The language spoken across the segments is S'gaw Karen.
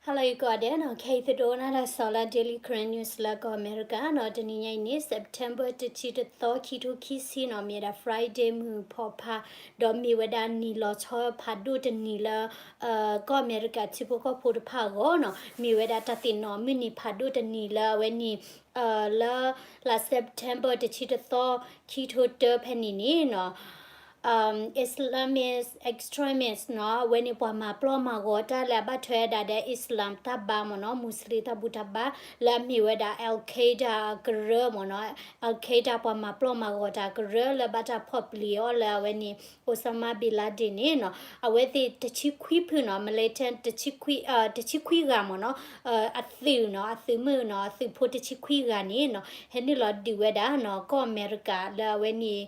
ဟါလၢအဂ့ၤကိးဂၤဒဲးနီၤ, ခဲအံၤသုဒိကနၣ်တၢ်ကစီၣ်လၢ Daily Karen News လၢကီၢ်အမဲရကၤနီၤ, တနံၤညါအံၤန့ၣ် September တဆံတသီ ခံထိခံဆံနီၤ, မ့ၢ်ဝဲဒၣ် Friday မုၢ်ဖီဖါ, ဒီးမ့ၢ်ဝဲဒၣ်နံၣ်လီၤဆီဖးဒိၣ်တနံၤလၢ ကီၢ်အမဲရကၤထံဖိကီၢ်ဖိတဖၣ်အဂီၢ်နီၤ, မ့ၢ်ဝဲဒၣ်တၢ်သ့ၣ်နီၣ်မုၢ်နံၤဖးဒိၣ်တနံၤလၢအဝဲန့ၣ် လၢ လါ September တဆံတသီ ခံထိတၢဖဲန့ၣ်န့ၣ်နီၤ, Islamist extremist နီၤ, အဝဲန့ၣ်ပှၤမၤပျီၢ်မၤဂီၤတၢ်လၢအဘၣ်ထွဲဒၣ်ဒီး Islam တၢ်ဘါမ့ၢ်နီၤ, Muslim တၢ်ဘူၣ်တၢ်ဘါ လၢအမ့ၢ်ဝဲဒၣ် Al Qaeda အကရၢမ့ၢ်နီၤ, Al Qaeda ပှၤမၤပျီၢ်မၤဂီၤတၢ်ကရၢလၢဘၣ်တၢ်ဖီၣ်ပျံၤအီၤလၢအဝဲန့ၣ် Osama bin Laden န့ၣ်နီၤ, အဝဲသ့ၣ်တဆံခွံဖုနီၤ, militant တဆံခွံဂၤမ့ၢ်နီၤ, အသုးနီၤ, အသုးမုၢ်နီၤ, အသုးဖိတဆံခွံဂၤန့ၣ်နီၤ, ဟဲနုာ်လီၤဒုးဝဲဒၣ်နီၤ, ကီၢ်အမဲရကၤလၢအဝဲန့ၣ်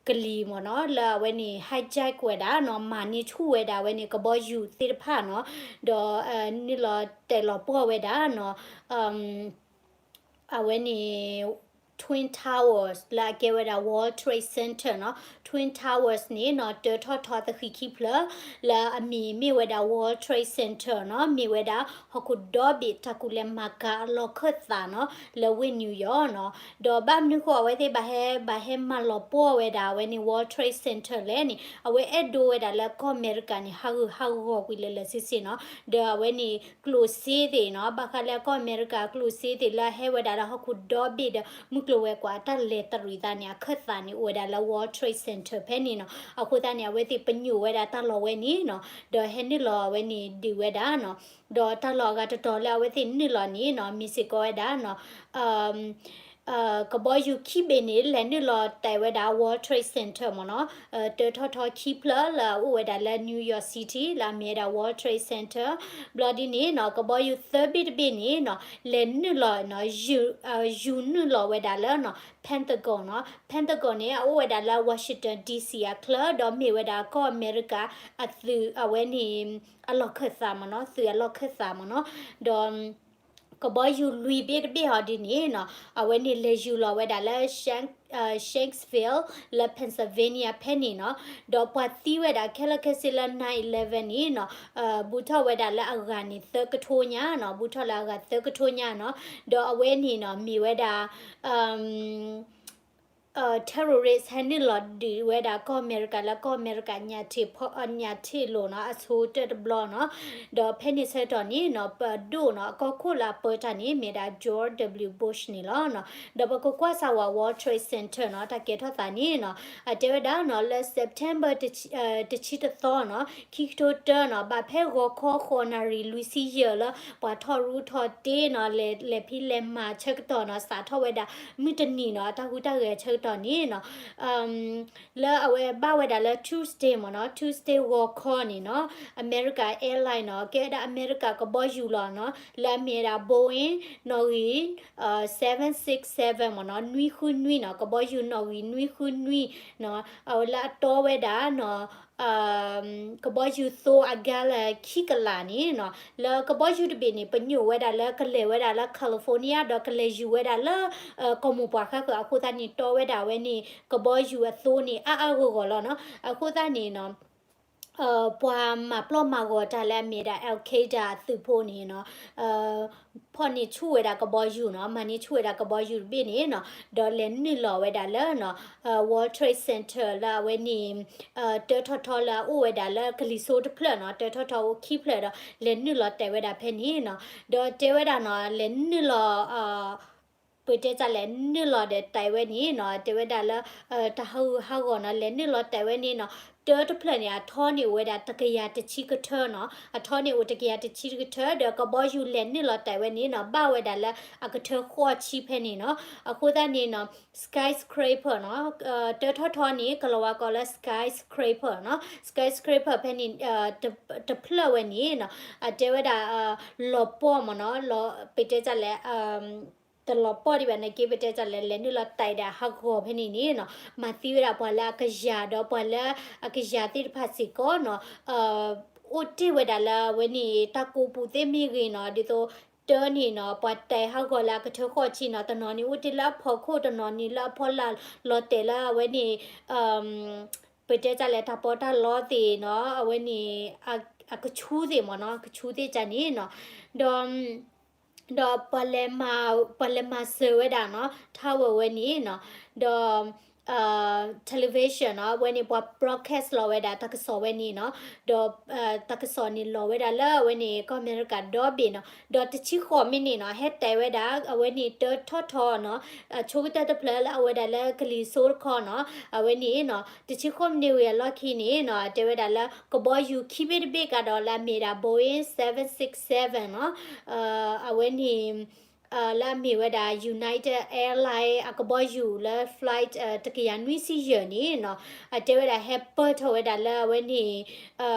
ကလံၤမ့ၢ်နီၤ, လၢအဝဲန့ၣ် hijack ဝဲဒၣ်နီၤ, မၤန့ၢ်ဆူၣ်ဝဲဒၣ်အဝဲန့ၣ် ကဘီယူၤသ့ၣ်တဖၣ်နီၤ, ဒီးနုာ်လီၤတဲာ်လီၤပှီၢ်ဝဲဒၣ်နီၤ, အဝဲန့ၣ် Twin Towers လၢအကဲဝဲဒၣ် World Trade Center နီၤ, Twin Towers န့ၣ်နီၤ, တၢထီၣ်ထီသဃံၤခံဖျၢၣ် လၢအမံၤမ့ၢ်ဝဲဒၣ် World Trade Center နီၤ, မ့ၢ်ဝဲဒၣ်ဟီၣ်ခိၣ်ဒီဘ့ၣ်တၢ်ကူၣ်လဲၤမၤကၤအလီၢ်ခၢၣ်သးနီၤ, လၢဝ့ၢ် New York နီၤ, ဒီးဘၣ်မနုၤဃိအဝဲသ့ၣ်ဘၣ်ဟဲ ဘၣ်ဟဲမၤလီၤပှီၢ်ဝဲဒၣ်အဝဲန့ၣ် World Trade Center လဲၣ်န့ၣ်, အဝဲအဲၣ်ဒိးဝဲဒၣ်လၢကီၢ်အမဲရကၤန့ၣ် ဟးဂူာ်ဟးဂီၤကွံာ်လၢလၢဆ့ဆ့နီၤ, ဒီးအဝဲန့ၣ် ကျိၣ်စ့သ့ၣ်နီၤ, ဘၣ်ဃးလၢကီၢ်အမဲရကၤကျိၣ်စ့သ့ၣ်လၢအဟဲဝဲဒၣ်လၢဟီၣ်ခိၣ်ဒီဘ့ၣ်ဒီး မုၢ်ကျိၤဝဲၤကွာ်အတၢ်လဲၤတရံးသးန့ၣ် အခၢၣ်သးန့ၣ် အိၣ်ဝဲဒၣ်လၢ World Trade Center ဖဲန့ၣ်နီၤ, အဃိသတးန့ၣ် အဝဲသ့ၣ်ပညိၣ်ဝဲဒၣ်တၢ်လီၢ်ဝဲန့ၣ်နီၤ, ဒီးဟဲနုာ်လီၤအဝဲန့ၣ်ဒုးဝဲဒၣ်နီၤ, ဒီးတၢ်လီၢ်အဂၤတတီၤလၢအဝဲသ့ၣ်နုာ်လီၤန့ၣ်နီၤ, မ့ၢ်စ့ၢ်ကီးဝဲဒၣ်နီၤ ကဘီယူၤခံဘ့ၣ်န့ၣ် လဲၤနုာ်လီၤတဲာ်ဝဲဒၣ် World Trade Center မ့ၢ်နီၤ, တၢထီၣ်ထီခံဖျၢၣ်လၢအအိၣ်ဝဲဒၣ်လၢ New York City လၢအမ့ၢ်ဝဲဒၣ် World Trade Center, ဘျီဒ်န့ၣ်နီၤ, ကဘီယူၤသၢဘ့ၣ်တဘ့ၣ်န့ၣ်နီၤ, လဲၤနုာ်လီၤနီၤ, ယူၤနုာ်လီၤဝဲဒၣ်လၢနီၤ Pentagon နီၤ, Pentagon န့ၣ် အအိၣ်ဝဲဒၣ်လၢ Washington D C အချၢ, ဒီးမ့ၢ်ဝဲဒၣ်ကီၢ်အမဲရကၤအသုးအဝဲန့ၣ် အလီၢ်ခၢၣ်သးမ့ၢ်နီၤ, သုးအလီၢ်ခၢၣ်သးမ့ၢ်နီၤ, ဒီး ကဘီယူၤလွံၢ်ဘ့ၣ်တဘ့ၣ်ဟီဒ်န့ၣ်နီၤ, အဝဲန့ၣ်လဲၤယူၤလီၤဝဲဒၣ်လၢ Shank- Shanksville လၢ Pennsylvania ဖဲန့ၣ်နီၤ, ဒီးပှၤသံဝဲဒၣ်ခဲလၢာ်ခဲဆ့လၢ nine eleven န့ၣ်နီၤ, ဘူးထီၣ်ဝဲဒၣ်လၢအဂၤန့ၣ်သၢကထိညါနီၤ, ဘူးထီၣ်လၢအဂၤသၢကထိညါနီၤ, ဒီးအဝဲန့ၣ်နီၤ မ့ၢ်ဝဲဒၣ် terrorist ဟဲနုာ်လီၤဒုးဝဲဒၣ်ကီၢ်အမဲရကၤလၢကီၢ်အမဲရကၤညၣ်ထ့ၣ်ဖီ- ညၣ်ထ့ၣ်လိၤနီၤ အဆိကတၢၢ်တဘျီနီၤ, ဒီးဖဲန့ၣ်ဆၢကတီၢ်န့ၣ်နီၤ ပဒိၣ်နီၤ အကီၢ်ခိၣ်လၢအပၢတၢ်န့ၣ် မ့ၢ်ဒၣ် George W Bush န့ၣ်လီၤ. ဒီးပကကွၢ်စၢ်ဝဲ World Trade Center နီၤ တၢ်ကဲထီၣ်သးန့ၣ်နီၤ အတဲဝဲဒၣ်နီၤ လၢ September တဆံတသီနီၤ ခံကထိတၢနီၤ ဘၣ်ဖဲဂီၤခီဃိးနၣ်ရံၣ်လွံၢ်ဆံယဲၢ်လၢ ပှၤထီၣ်ရူထီၣ်တ့နီၤ လဲၤ- လဲၤဖံးလဲၤမၤဆၢကတီၢ်နီၤ စးထီၣ်ဝဲဒၣ်မုၢ်တနံၤနီၤ တၢ်ဟူးတၢ်ဂဲၤဆၢကတီၢ်န့ၣ်နီၤ လၢအဝဲဘၣ်ဝဲဒၣ်လၢ Tuesday မ့ၢ်နီၤ Tuesday ဂီၤခီန့ၣ်နီၤ America Airline နီၤ ကဲဝဲဒၣ်အမဲရကၤကဘီယူၤလီၤနီၤ လၢအမ့ၢ်ဝဲဒၣ် Boeing နီၣ်ဂံၢ် seven six seven မ့ၢ်နီၤ နွံဃုနွံနီၤ ကဘီယူၤနီၣ်ဂံၢ်နွံဃုနွံနီၤ အဝဲလၢအတီဝဲဒၣ်နီၤ ကဘီယူၤသိအဂၤလၢခံကလးန့ၣ်နီၤ လၢကဘီယူၤတဘ့ၣ်န့ၣ် ပညိၣ်ဝဲဒၣ်လၢကလဲၤဝဲဒၣ်လၢ California ဒီးကလဲၤယူၤဝဲဒၣ်လၢ ကီၢ်မိၢ်ပှၢ်ဃၣ်ဃၢၤ အဃိသတးန့ၣ် တီဝဲဒၣ်ဝဲန့ၣ် ကဘီယူၤအသိန့ၣ် အါအါဂီၢ်ဂီၢ်လီၤနီၤ အဃိသတးန့ၣ်နီၤ ပှၤမၤပျီၢ်မၤဂီၤတၢ်လၢအမ့ၢ်ဒၣ် Al Qaeda အသုးဖိန့ၣ်နီၤ ဖီၣ်န့ၢ်ဆူၣ်ဝဲဒၣ်ကဘီယူၤနီၤ မၤန့ၢ်ဆူၣ်ဝဲဒၣ်ကဘီယူၤတဘ့ၣ်န့ၣ်နီၤ ဒီးလဲၤနုာ်လီၤဝဲဒၣ်လၢနီၤ World Trade Center လၢအဝဲန့ၣ် တၢထီၣ်ထီလၢအအိၣ်ဝဲဒၣ်လၢကလံၤစိးတဖျၢၣ်နီၤ တၢထီၣ်ထီအိၣ်ခံဖျၢၣ်ဒီး လဲၤနုာ်လီၤတဲာ်ဝဲဒၣ်ဖဲန့ၣ်နီၤ ဒီးတဲဝဲဒၣ်နီၤ လဲၤနုာ်လီၤ ပတဲတၢ်လဲၤနုာ်လီၤဒီးတဲာ်ဝဲန့ၣ်နီၤ တဲဝဲဒၣ်လၢ တၢ်ဟးဂူာ်ဟးဂီၤနီၤ လဲၤနုာ်လီၤတဲာ်ဝဲန့ၣ်နီၤ တၢတဖျၢၣ်န့ၣ် အထီန့ၣ်အိၣ်ဝဲဒၣ်တကယၤတဆံကထၢနီၤ အထီန့ၣ်အိၣ်တကယၤတဆံကထၢ ဒီးကဘီယူၤလဲၤနုာ်လီၤတဲာ်ဝဲန့ၣ်နီၤ ဘၣ်ဝဲဒၣ်လၢအကထၢဃိးဆံဖဲန့ၣ်နီၤ အဃိသတးန့ၣ်နီၤ skyscraper နီၤ တၢထီၣ်ထီန့ၣ် ကလီၤဝါကိးလၢ skyscraper နီၤ skyscraper ဖဲန့ၣ် တဖျၢၣ်ဝဲန့ၣ်နီၤ အတဲဝဲဒၣ် လီၤပှီၢ်မ့ၢ်နီၤ ပတဲတၢ်လဲၣ် တလီၤပှီၢ်ဒံးဘၣ်န့ၣ်က့ ပတဲတၢ်လဲၣ် လဲၤနုာ်လီၤတဲာ်ဒၣ်ဟးဂီၤဖဲန့ၣ်န့ၣ်နီၤ မၤသံဝဲဒၣ်ပှၤလၢအကယၤဒီးပှၤလၢအကယၤသ့ၣ်တဖၣ်စ့ၢ်ကီးနီၤ အိၣ်တ့ၢ်ဝဲဒၣ်လၢအဝဲန့ၣ် တၢ်ကိးပူၤသ့ၣ်မ့ၢ်ဂ့ၤနီၤ ဒ်သိး တၢန့ၣ်နီၤ ပှၤတဲာ်ဟးဂီၤလၢအကထၢဃိးဆံနီၤ တနီၤန့ၣ်အိၣ်တ့ၢ်လၢအဖီခိၣ် တနီၤန့ၣ်လၢအဖီလာ် လီၤတဲာ်လၢအဝဲန့ၣ် ပတဲတၢ်လဲၣ် တၢ်ပီးတၢ်လီသ့ၣ်နီၤ အဝဲန့ၣ် အကဆူသ့ၣ်မ့ၢ်နီၤ, ကဆူသ့ၣ်ကန့ၣ်နီၤ, ဒီး ဒီးပှၤလဲၤမၤစၢၤဝဲဒၣ်နီၤ ထါဝဲဝဲန့ၣ်နီၤ, ဒီး television နီၤ အဝဲန့ၣ်ပှၤ broadcast လီၤဝဲဒၣ်တၢ်ကစီၣ်ဝဲန့ၣ်နီၤ, ဒီး တၢ်ကစီၣ်န့ၣ်လီၤဝဲဒၣ်လၢအဝဲန့ၣ် ကီၢ်အမဲရကၤဒီဘ့ၣ်နီၤ, ဒီးတဆံဃိးမံးနံးနီၤ ဟဲတဲဝဲဒၣ် အဝဲန့ၣ်တၢထီၣ်ထီနီၤ, ဆိကတၢၢ်တဖျၢၣ်လၢအဝဲဒၣ်လၢကလံၤစိးတခီနီၤ, အဝဲန့ၣ်နီၤ တဆံဃိးမံးနံးဝံၤအလီၢ်ခံန့ၣ်နီၤ တဲဝဲဒၣ်လၢ ကဘီယူၤခံဘ့ၣ်တဘ့ၣ်ကဒီးလၢအမ့ၢ်ဒၣ် Boeing seven six seven နီၤ, အဝဲန့ၣ် လၢအမ့ၢ်ဝဲဒၣ် United Airlines အကဘီယူၤလၢ flight တကယၤနွံဆံယဲၢ်န့ၣ်နီၤ, အတဲဝဲဒၣ်ဟဲပၢၢ်ထီၣ်ဝဲဒၣ်လၢအဝဲန့ၣ်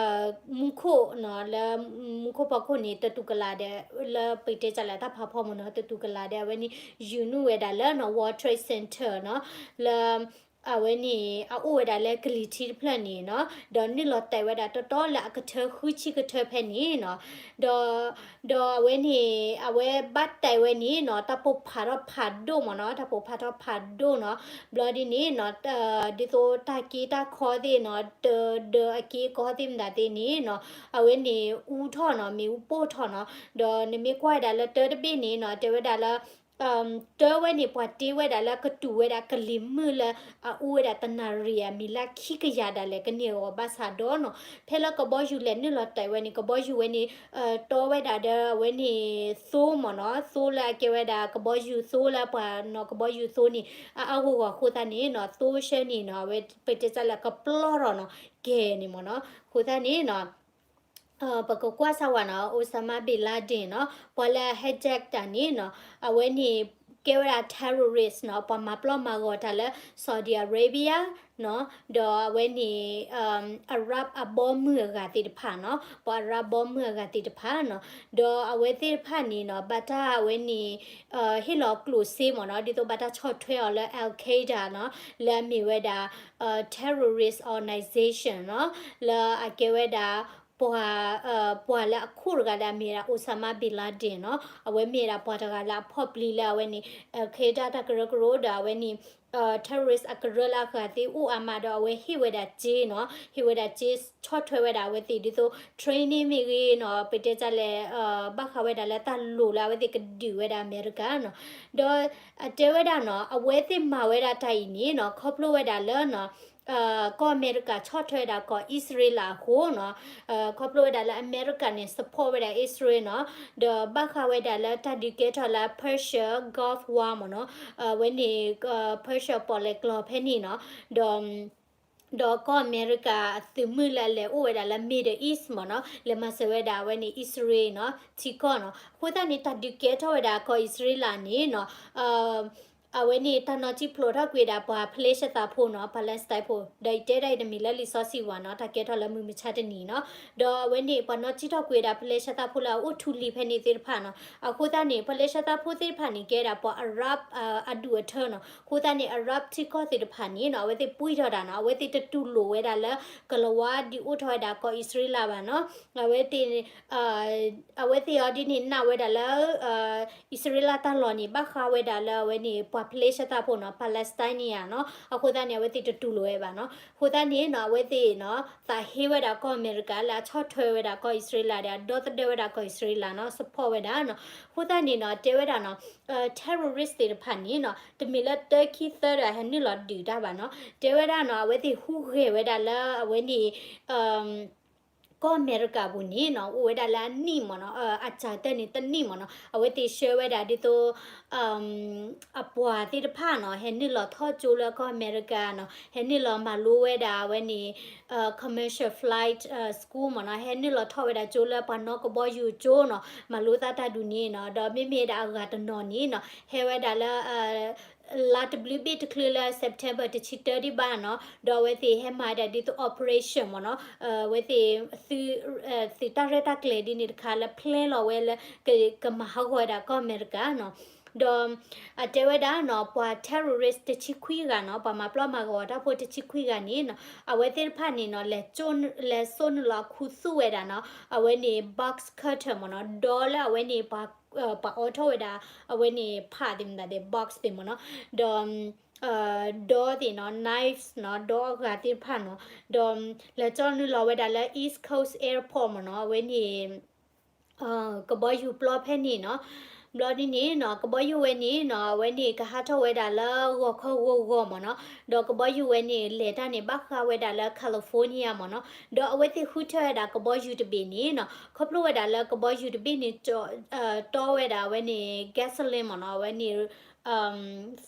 မူခိၣ်နီၤ လၢမူခိၣ်ဖီခိၣ်န့ၣ် တတူၢ်ကလာ်ဒီး လၢပတဲတၢ်လၢတၢ်ဖးဖီမ့ၢ်နီၤ တတူၢ်ကလာ်ဒီးအဝဲန့ၣ် ယူၤနုာ်ဝဲဒၣ်လၢနီၤ World Trade Center နီၤ, လၢ အဝဲန့ၣ် အအိၣ်ဝဲဒၣ်လၢကလံၤထံးတဖျၢၣ်န့ၣ်နီၤ, ဒီးနုာ်လီၤတဲာ်ဝဲဒၣ်တီတီလၢအကထၢဃုဆံကထၢဖဲန့ၣ်နီၤ, ဒီး ဒီးအဝဲန့ၣ် အဝဲဘၣ်တဲာ်ဝဲန့ၣ်နီၤ တၢ်ပိာ်ဖးထီၣ်ဖးဒိၣ်မ့ၢ်နီၤ, တၢ်ပိာ်ဖးထီၣ်ဖးဒိၣ်နီၤ, ဘျီဒ်န့ၣ်နီၤ ဒ်သိးတၢ်က့တၢ်ခီသ့ၣ်နီၤ တဒၢအက့အကီသ့ၣ်မတၤသ့ၣ်န့ၣ်နီၤ, အဝဲန့ၣ်အူထီၣ်နီၤ မ့ၣ်အူပိၢ်ထီၣ်နီၤ, ဒီးနမ့ၢ်ကွၢ်ဝဲဒၣ်လၢတၢတဘ့ၣ်န့ၣ်နီၤ တဲဝဲဒၣ်လၢ တၢဝဲန့ၣ် ပှၤတ့ဝဲဒၣ်လၢကတူၢ်ဝဲဒၣ်ကလံၤမုၢ်လၢအအူဝဲဒၣ်တနၣ်ရံၣ်အမံၤလၢခံကယၤဒၣ်လဲာ်ကန့ၢ်အဂီၢ်ဘၣ်ဆၣ်ဒီးနီၤ, ဖဲလၢကဘီယူၤလဲၤနုာ်လီၤတဲာ်ဝဲန့ၣ် ကဘီယူၤဝဲန့ၣ် တီဝဲဒၣ်ဒီးအဝဲန့ၣ်သိမ့ၢ်နီၤ, သိလၢအကဲဝဲဒၣ်ကဘီယူၤသိလၢပှၤနီၤကဘီယူၤသိန့ၣ် အအါဂီၢ်ဂီၢ်အဃိသတးန့ၣ်နီၤ သိရှဲန့ၣ်နီၤ အဝဲပတဲတၢ်လၢကပျီၢ်ထီၣ်နီၤ ကဲန့ၣ်မ့ၢ်နီၤ, အဃိသတးန့ၣ်နီၤ ပကကွၢ်စၢ်ဝဲနီၤ Osama bin Laden နီၤ ပှၤလၢအ hijack တၢ်န့ၣ်နီၤ အဝဲန့ၣ် ကဲဝဲဒၣ် terrorist နီၤ ပှၤမၤပျီမၤဂီၤတၢ်လၢ Saudi Arabia နီၤ ဒီးအဝဲန့ၣ် Arab အဘီမုၢ်အဂၤသ့ၣ်တဖၣ်နီၤ ပှၤ Arab ဘီမုၢ်အဂၤသ့ၣ်တဖၣ်နီၤ ဒီးအဝဲသ့ၣ်တဖၣ်န့ၣ်နီၤ ဘၣ်တၢ်အဝဲန့ၣ် ဟ့ၣ်လီၤကျိၣ်စ့မ့ၢ်နီၤ ဒ်သိးဘၣ်တၢ်ဆီၣ်ထွဲအီၤလၢ Al Qaeda နီၤ လၢအမ့ၢ်ဝဲဒၣ် terrorist organization နီၤ လၢအကဲဝဲဒၣ် ပှၤ ပှၤလၢအခိၣ်တဂၤလၢအမ့ၢ်ဝဲဒၣ် Osama bin Laden နီၤ အဝဲမ့ၢ်ဝဲဒၣ်ပှၤတဂၤလၢအဖီၣ်ပျံၤလၢအဝဲန့ၣ် Al Qaeda တၢ်ကရၢကရိဒီးအဝဲန့ၣ် terrorist အကရၢလၢအဂၤသ့ၣ်အိၣ်အါမးဒီးအဝဲဟ့ၣ်ဝဲဒၣ်စ့နီၤ ဟ့ၣ်ဝဲဒၣ်စ့ဆီၣ်ထွဲဝဲဒၣ်အဝဲသ့ၣ်ဒ်သိး training မ့ၢ်ဂ့ၤနီၤ ပတဲတၢ်လဲၣ် ဘၣ်ဃးဝဲဒၣ်လၢတၢ်လိၣ်လၢအဝဲသ့ၣ်ကဒုးဝဲဒၣ်အမဲရကၤနီၤ ဒီးအတဲဝဲဒၣ်နီၤ အဝဲသ့ၣ်မၤဝဲဒၣ်တၢ်အံၤန့ၣ်နီၤ ခီဖျိဝဲဒၣ်လၢနီၤ ကီၢ်အမဲရကၤဆီၣ်ထွဲဝဲဒၣ်ကီၢ်အံၣ်စရ့လးအဃိနီၤ ခီဖျိဝဲဒၣ်လၢအမဲရကၤန့ၣ် support ဝဲဒၣ်အံၣ်စရ့လးနီၤ ဒီးဘၣ်ဃးဝဲဒၣ်လၢတၢ်ဒုးကဲထီၣ်လၢ Persia Gulf War မ့ၢ်နီၤ အဝဲန့ၣ် Persia ပီၣ်လဲၣ်ကျိၤဖဲန့ၣ်နီၤ ဒီး ဒီးကီၢ်အမဲရကၤအသုးမုၢ်လၢအလဲၤအိၣ်ဝဲဒၣ်လၢ Middle East မ့ၢ်နီၤ လဲၤမၤစၢၤဝဲဒၣ်အဝဲန့ၣ် အံၣ်စရ့လးနီၤ ထံကီၢ်နီၤ အဃိသတးန့ၣ် တၢ်ဒုးကဲထီၣ်ဝဲဒၣ်ကီၢ်အံၣ်စရ့လးန့ၣ်နီၤ အဝဲန့ၣ် တၢ်နီၣ်ကံၣ်ဖျိးထီၣ်ကွံာ်ဝဲဒၣ်ပှၤဖလ့ၡသးဖိနီၤ Palestine ဖိ ဒီးယတဲဒၣ်အံၤတမ့ၢ်လၢလံာ်စီဆှံဝဲနီၤ တၢ်ကဲထီၣ်လၢမုၢ်မဆါတနံၤနီၤ ဒီးအဝဲန့ၣ် ပှၤနီၣ်ကံၣ်ထီၣ်ကွံာ်ဝဲဒၣ်ဖလ့ၡသးဖိလၢအအိၣ်ထူလံၤဖဲန့ၣ်သ့ၣ်တဖၣ်နီၤ အဃိသတးန့ၣ် ဖလ့ၡသးဖိသ့ၣ်တဖၣ်န့ၣ် ကဲဒၣ်ပှၤ Arab အဒူၣ်အထၢနီၤ အဃိသတးန့ၣ် Arab ထံကီၢ်သ့ၣ်တဖၣ်န့ၣ်နီၤ အဝဲသ့ၣ်ပှံၢ်ထီၣ်တၢ်နီၤ အဝဲသ့ၣ်တတူၢ်လိာ်ဝဲဒၣ်လၢ ကလၤဝါဒုးအိၣ်ထီၣ်ဝဲဒၣ်ကီၢ်အံၣ်စရ့လးဘၣ်နီၤ အဝဲသ့ၣ် အဝဲသ့ၣ်အီၤဒ်န့ၣ်နာ်ဝဲဒၣ်လၢ အံၣ်စရ့လးတၢ်လီၢ်န့ၣ် ဘၣ်ဃးဝဲဒၣ်လၢအဝဲန့ၣ် ပှၤဖလ့ၡသးဖိနီၤ Palestinian နီၤ အဃိသတးန့ၣ် အဝဲသ့ၣ်တတူၢ်လိာ်ဝဲဘၣ်နီၤ အဃိသတးန့ၣ်နီၤ အဝဲသ့ၣ်နီၤ သးဟ့ဝဲဒၣ်ကီၢ်အမဲရကၤလၢအဆီၣ်ထွဲဝဲဒၣ်ကီၢ်အံၣ်စရ့လးဒီး ဒီသဒၢဝဲဒၣ်ကီၢ်အံၣ်စရ့လးနီၤ support ဝဲဒၣ်နီၤ အဃိသတးန့ၣ်နီၤ တဲဝဲဒၣ်နီၤ terrorist သ့ၣ်တဖၣ်န့ၣ်နီၤ တမ့ၢ်လၢတၢခံသၢဒီးဟဲနုာ်လီၤဒုးတၢ်ဘၣ်နီၤ တဲဝဲဒၣ်နီၤ အဝဲသ့ၣ်ဟူးဂဲၤဝဲဒၣ်လၢအဝဲန့ၣ် ကီၢ်အမဲရကၤပူၤန့ၣ်နီၤ အိၣ်ဝဲဒၣ်လၢအနံၣ်မ့ၢ်နီၤ အစှၤတၢၢ်န့ၣ်တနံၣ်မ့ၢ်နီၤ အဝဲသ့ၣ်ဆှၢဝဲဒၣ်ဒ်သိး အပှၤသ့ၣ်တဖၣ်နီၤ ဟဲနုာ်လီၤထီၣ်ကၠိလၢကီၢ်အမဲရကၤနီၤ ဟဲနုာ်လီၤမၤလိဝဲဒၣ်အဝဲန့ၣ် commercial flight school မ့ၢ်နီၤ ဟဲနုာ်လီၤထီၣ်ဝဲဒၣ်ကၠိလၢပှၤနီၣ်ကဘီယူၤကၠိနီၤ မၤလိသးတၢ်ဒုးန့ၣ်နီၤ ဒီးမ့မ့ၢ်ဒၣ်အဂၤတနီၤန့ၣ်နီၤ ဟဲဝဲဒၣ်လၢ လါတဘျုးဘ့ၣ်တချုးလၢ September တဆံတၢဒံးဘၣ်နီၤ ဒီးအဝဲသ့ၣ်ဟဲမၤဒၣ်ဒ်သိး operation မ့ၢ်နီၤ အဝဲသ့ၣ် သုးတၢ်ရဲၣ်တၢ်ကျဲၤဒ်န့ၣ်တခါလၢ plan လီၤဝဲလၢ ကမၤဟးဂီၤဝဲဒၣ်ကီၢ်အမဲရကၤနီၤ ဒီး အတဲဝဲဒၣ်နီၤ ပှၤ terrorist တဆံခွံဂၤနီၤ ပှၤမၤပျီမၤဂီၤတၢ်ဖိတဆံခွံဂၤန့ၣ်နီၤ အဝဲသ့ၣ်တဖၣ်န့ၣ်နီၤ လဲၤစိာ်နုာ်လီၤခူသူၣ်ဝဲဒၣ်နီၤ အဝဲန့ၣ် box cutter မ့ၢ်နီၤ ဒီးလၢအဝဲန့ၣ် ပှၤအိးထီၣ်ဝဲဒၣ် အဝဲန့ၣ် ဖးသ့ၣ်မတၤသ့ၣ် box သ့ၣ်မ့ၢ်နီၤ ဒီး ဒီသ့ၣ်နီၤ knives နီၤ ဒီအဂၤသ့ၣ်တဖၣ်နီၤ ဒီးလဲၤကၠီနုာ်လီၤဝဲဒၣ်လၢ East Coast Airport မ့ၢ်နီၤ အဝဲန့ၣ် ကဘီယူၤပျီဖဲန့ၣ်နီၤ ဘျီဒ်န့ၣ်နီၤ ကဘီယူၤဝဲန့ၣ်နီၤ အဝဲန့ၣ်ကဟးထီၣ်ဝဲဒၣ်လၢဂီၤခီဂီၤဂီၤမ့ၢ်နီၤ ဒီးကဘီယူၤဝဲန့ၣ် လဲၤတၢ်န့ၣ် ဘၣ်ဃးဝဲဒၣ်လၢ California မ့ၢ်နီၤ ဒီးအဝဲသ့ၣ်ဃုထၢဝဲဒၣ်ကဘီယူၤတဘ့ၣ်န့ၣ်နီၤ ခီဖျိဝဲဒၣ်လၢကဘီယူၤတဘ့ၣ်န့ၣ် တီဝဲဒၣ်အဝဲန့ၣ် gasoline မ့ၢ်နီၤ အဝဲန့ၣ်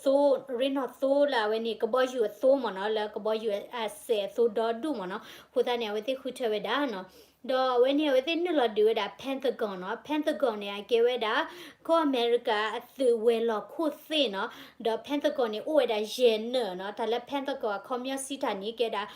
သိ ရ့နီၣ်သိလၢအဝဲန့ၣ် ကဘီယူၤအသိမ့ၢ်နီၤ လၢကဘီယူၤအစဲးအသိဒီဒူၣ်မ့ၢ်နီၤ အဃိသတးန့ၣ် အဝဲသ့ၣ်ဃုထၢဝဲဒၣ်နီၤ ဒီးအဝဲန့ၣ် အဝဲသ့ၣ်နုာ်လီၤဒုးဝဲဒၣ် Pentagon နီၤ Pentagon န့ၣ် အကဲဝဲဒၣ် ကီၢ်အမဲရကၤအသုးဝဲၤလီၢ်ခိၣ်သ့ၣ်နီၤ ဒီး Pentagon န့ၣ် အိၣ်ဝဲဒၣ်ယဲၢ်နၢၣ်နီၤ တၢ်လၢ Pentagon အခီပညီစံးတၢ်န့ၣ် ကဲဒၣ်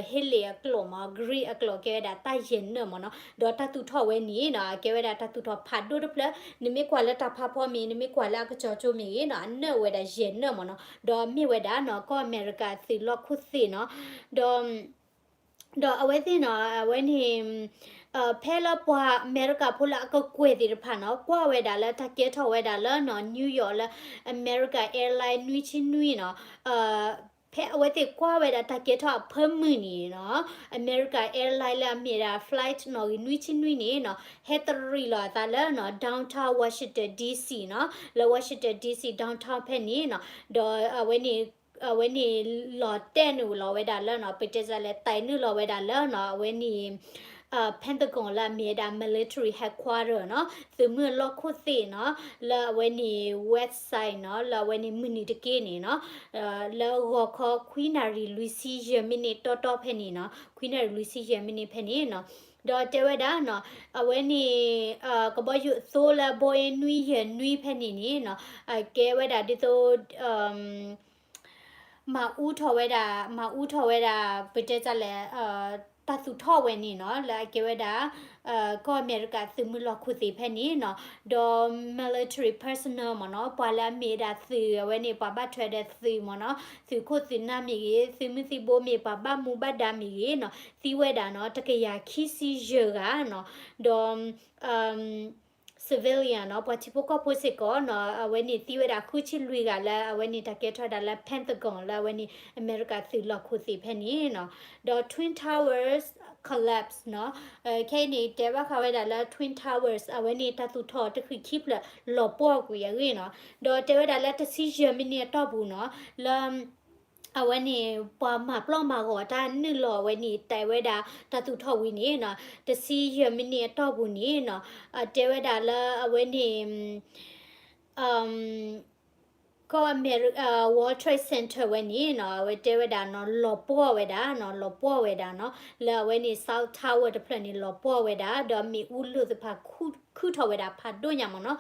ဟ့လ့ၣ်အကျိာ်မ့ၢ် Greek အကျိာ် ကဲဝဲဒၣ်တၢ်ယဲၢ်နၢၣ်မ့ၢ်နီၤ ဒီးတၢ်သူၣ်ထီၣ်ဝဲန့ၣ်နီၤ အကဲဝဲဒၣ်တၢ်သူၣ်ထီၣ်ဖးဒိၣ်တဖျၢၣ် နမ့ၢ်ကွၢ်လၢတၢ်ဖးဖီမ့ၢ် နမ့ၢ်ကွၢ်လၢအကစီၤကၠိမ့ၢ်ဂ့ၤနီၤ အနၢၣ်အိၣ်ဝဲဒၣ်ယဲၢ်နၢၣ်မ့ၢ်နီၤ ဒီးမ့ၢ်ဝဲဒၣ်နီၤ ကီၢ်အမဲရကၤသုးလီၢ်ခိၣ်သ့ၣ်နီၤ ဒီး ဒီးအဝဲသ့ၣ်နီၤ အဝဲန့ၣ် ဖဲလၢပှၤအမဲရကၤဖိလၢအကကွဲၢ်သ့ၣ်တဖၣ်နီၤ ကွၢ်ဝဲဒၣ်လၢတၢ်ကဲထီၣ်ဝဲဒၣ်လၢနီၤ New York လၢ America Airlines နွံဆံနွံနီၤ ဖဲအဝဲသ့ၣ်ကွၢ်ဝဲဒၣ်တၢ်ကဲထီၣ်အဖၢမုၢ်န့ၣ်နီၤ America Airlines လၢအမ့ၢ်ဒၣ် flight နီၣ်ဂံၢ်နွံဆံနွံန့ၣ်နီၤ ဟဲတရံးလီၤအသးလၢနီၤ downtown Washington D C နီၤ လၢ Washington D C downtown ဖဲန့ၣ်နီၤ ဒီးအဝဲန့ၣ် အဝဲန့ၣ်လီၤတဲာ်နုာ်လီၤဝဲဒၣ်လၢနီၤ ပတဲစလဲၤတဲာ်နုာ်လီၤဝဲဒၣ်လၢနီၤ အဝဲန့ၣ် Pentagon လၢအမ့ၢ်ဝဲဒၣ် military headquarter နီၤ သုးမုၢ်လီၢ်ခိၣ်သ့ၣ်နီၤ လၢအဝဲန့ၣ် website နီၤ လၢအဝဲန့ၣ်မုၢ်နံၤတက့ၢ်န့ၣ်နီၤ လၢဂီၤခီခွံနၣ်ရံၣ်လွံၢ်ဆံယဲၢ်မံးနံးတီတီဖဲန့ၣ်နီၤ ခွံနၣ်ရံၣ်လွံၢ်ဆံယဲၢ်မံးနံးဖဲန့ၣ်နီၤ ဒီးတဲဝဲဒၣ်နီၤ အဝဲန့ၣ် ကဘီယူၤအသိလၢ Boeing နွံယဲၢ်နွံဖဲန့ၣ်န့ၣ်နီၤ ကဲဝဲဒၣ်ဒ်သိး မၤအူထီၣ်ဝဲဒၣ် မၤအူထီၣ်ဝဲဒၣ် ပတဲတၢ်လဲၣ် တၢ်သူၣ်ထီၣ်ဝဲန့ၣ်နီၤ လၢအကဲဝဲဒၣ် ကီၢ်အမဲရကၤသုးမုၢ်လီၢ်ခိၣ်သ့ၣ်ဖဲန့ၣ်နီၤ ဒီး military personnel မ့ၢ်နီၤ ပှၤလၢအမ့ၢ်ဝဲဒၣ်သုး အဝဲန့ၣ် ပှၤဘၣ်ထွဲဒီးသုးမ့ၢ်နီၤ သုးခိၣ်သုးနၢ်မ့ၢ်ဂ့ၤ သုးမုၢ်သံၣ်ဘိမ့ၢ် ပှၤဘၣ်မူဘၣ်ဒါမ့ၢ်ဂ့ၤနီၤ သံဝဲဒၣ်နီၤ တကယၤခံဆံယဲၢ်ဂၤနီၤ ဒီး civilian နီၤ ပှၤထံဖိကီၢ်ဖိစ့ၢ်ကီးနီၤ အဝဲန့ၣ်သံဝဲဒၣ်ဃုဆံလွံၢ်ဂၤလၢ အဝဲန့ၣ်တၢ်ကဲထီၣ်ဝဲဒၣ်လၢ Pentagon လၢအဝဲန့ၣ် အမဲရကၤသုးလီၢ်ခိၣ်သ့ၣ်ဖဲန့ၣ်နီၤ ဒီး Twin Towers collapse နီၤ ခဲအံၤန့ၣ် တဲဘၣ်ဃးဝဲဒၣ်လၢ Twin Towers အဝဲန့ၣ်တၢ်သူၣ်ထီၣ်တဃံးခံဖျၢၣ်လီၤပှီၢ်ကွံာ်အဂ့ၢ်နီၤ ဒီးတဲဝဲဒၣ်လၢတဆံယဲၢ်မံးနံးအတီၢ်ပူၤနီၤ လၢ အဝဲန့ၣ် ပှၤမၤပျီမၤဂီၤတၢ်နုာ်လီၤအဝဲန့ၣ် တဲဝဲဒၣ်တၢ်သူၣ်ထီၣ်ဝံၤန့ၣ်နီၤ တဆံယဲၢ်မံးနံးအတီၢ်ပူၤန့ၣ်နီၤ တဲဝဲဒၣ်လၢအဝဲန့ၣ် ကီၢ်အမဲရ World Trade Center ဝဲန့ၣ်နီၤ အဝဲတဲဝဲဒၣ်နီၤ လီၤပှီၢ်ဝဲဒၣ်နီၤ လီၤပှီၢ်ဝဲဒၣ်နီၤ လၢအဝဲန့ၣ် South Tower တဖျၢၣ်န့ၣ် လီၤပှီၢ်ဝဲဒၣ် ဒီးမ့ၣ်အူလိာ်သ့ၣ်တဖၣ် ခုၣ်ထီၣ်ဝဲဒၣ်ဖးဒိၣ်ညါမ့ၢ်နီၤ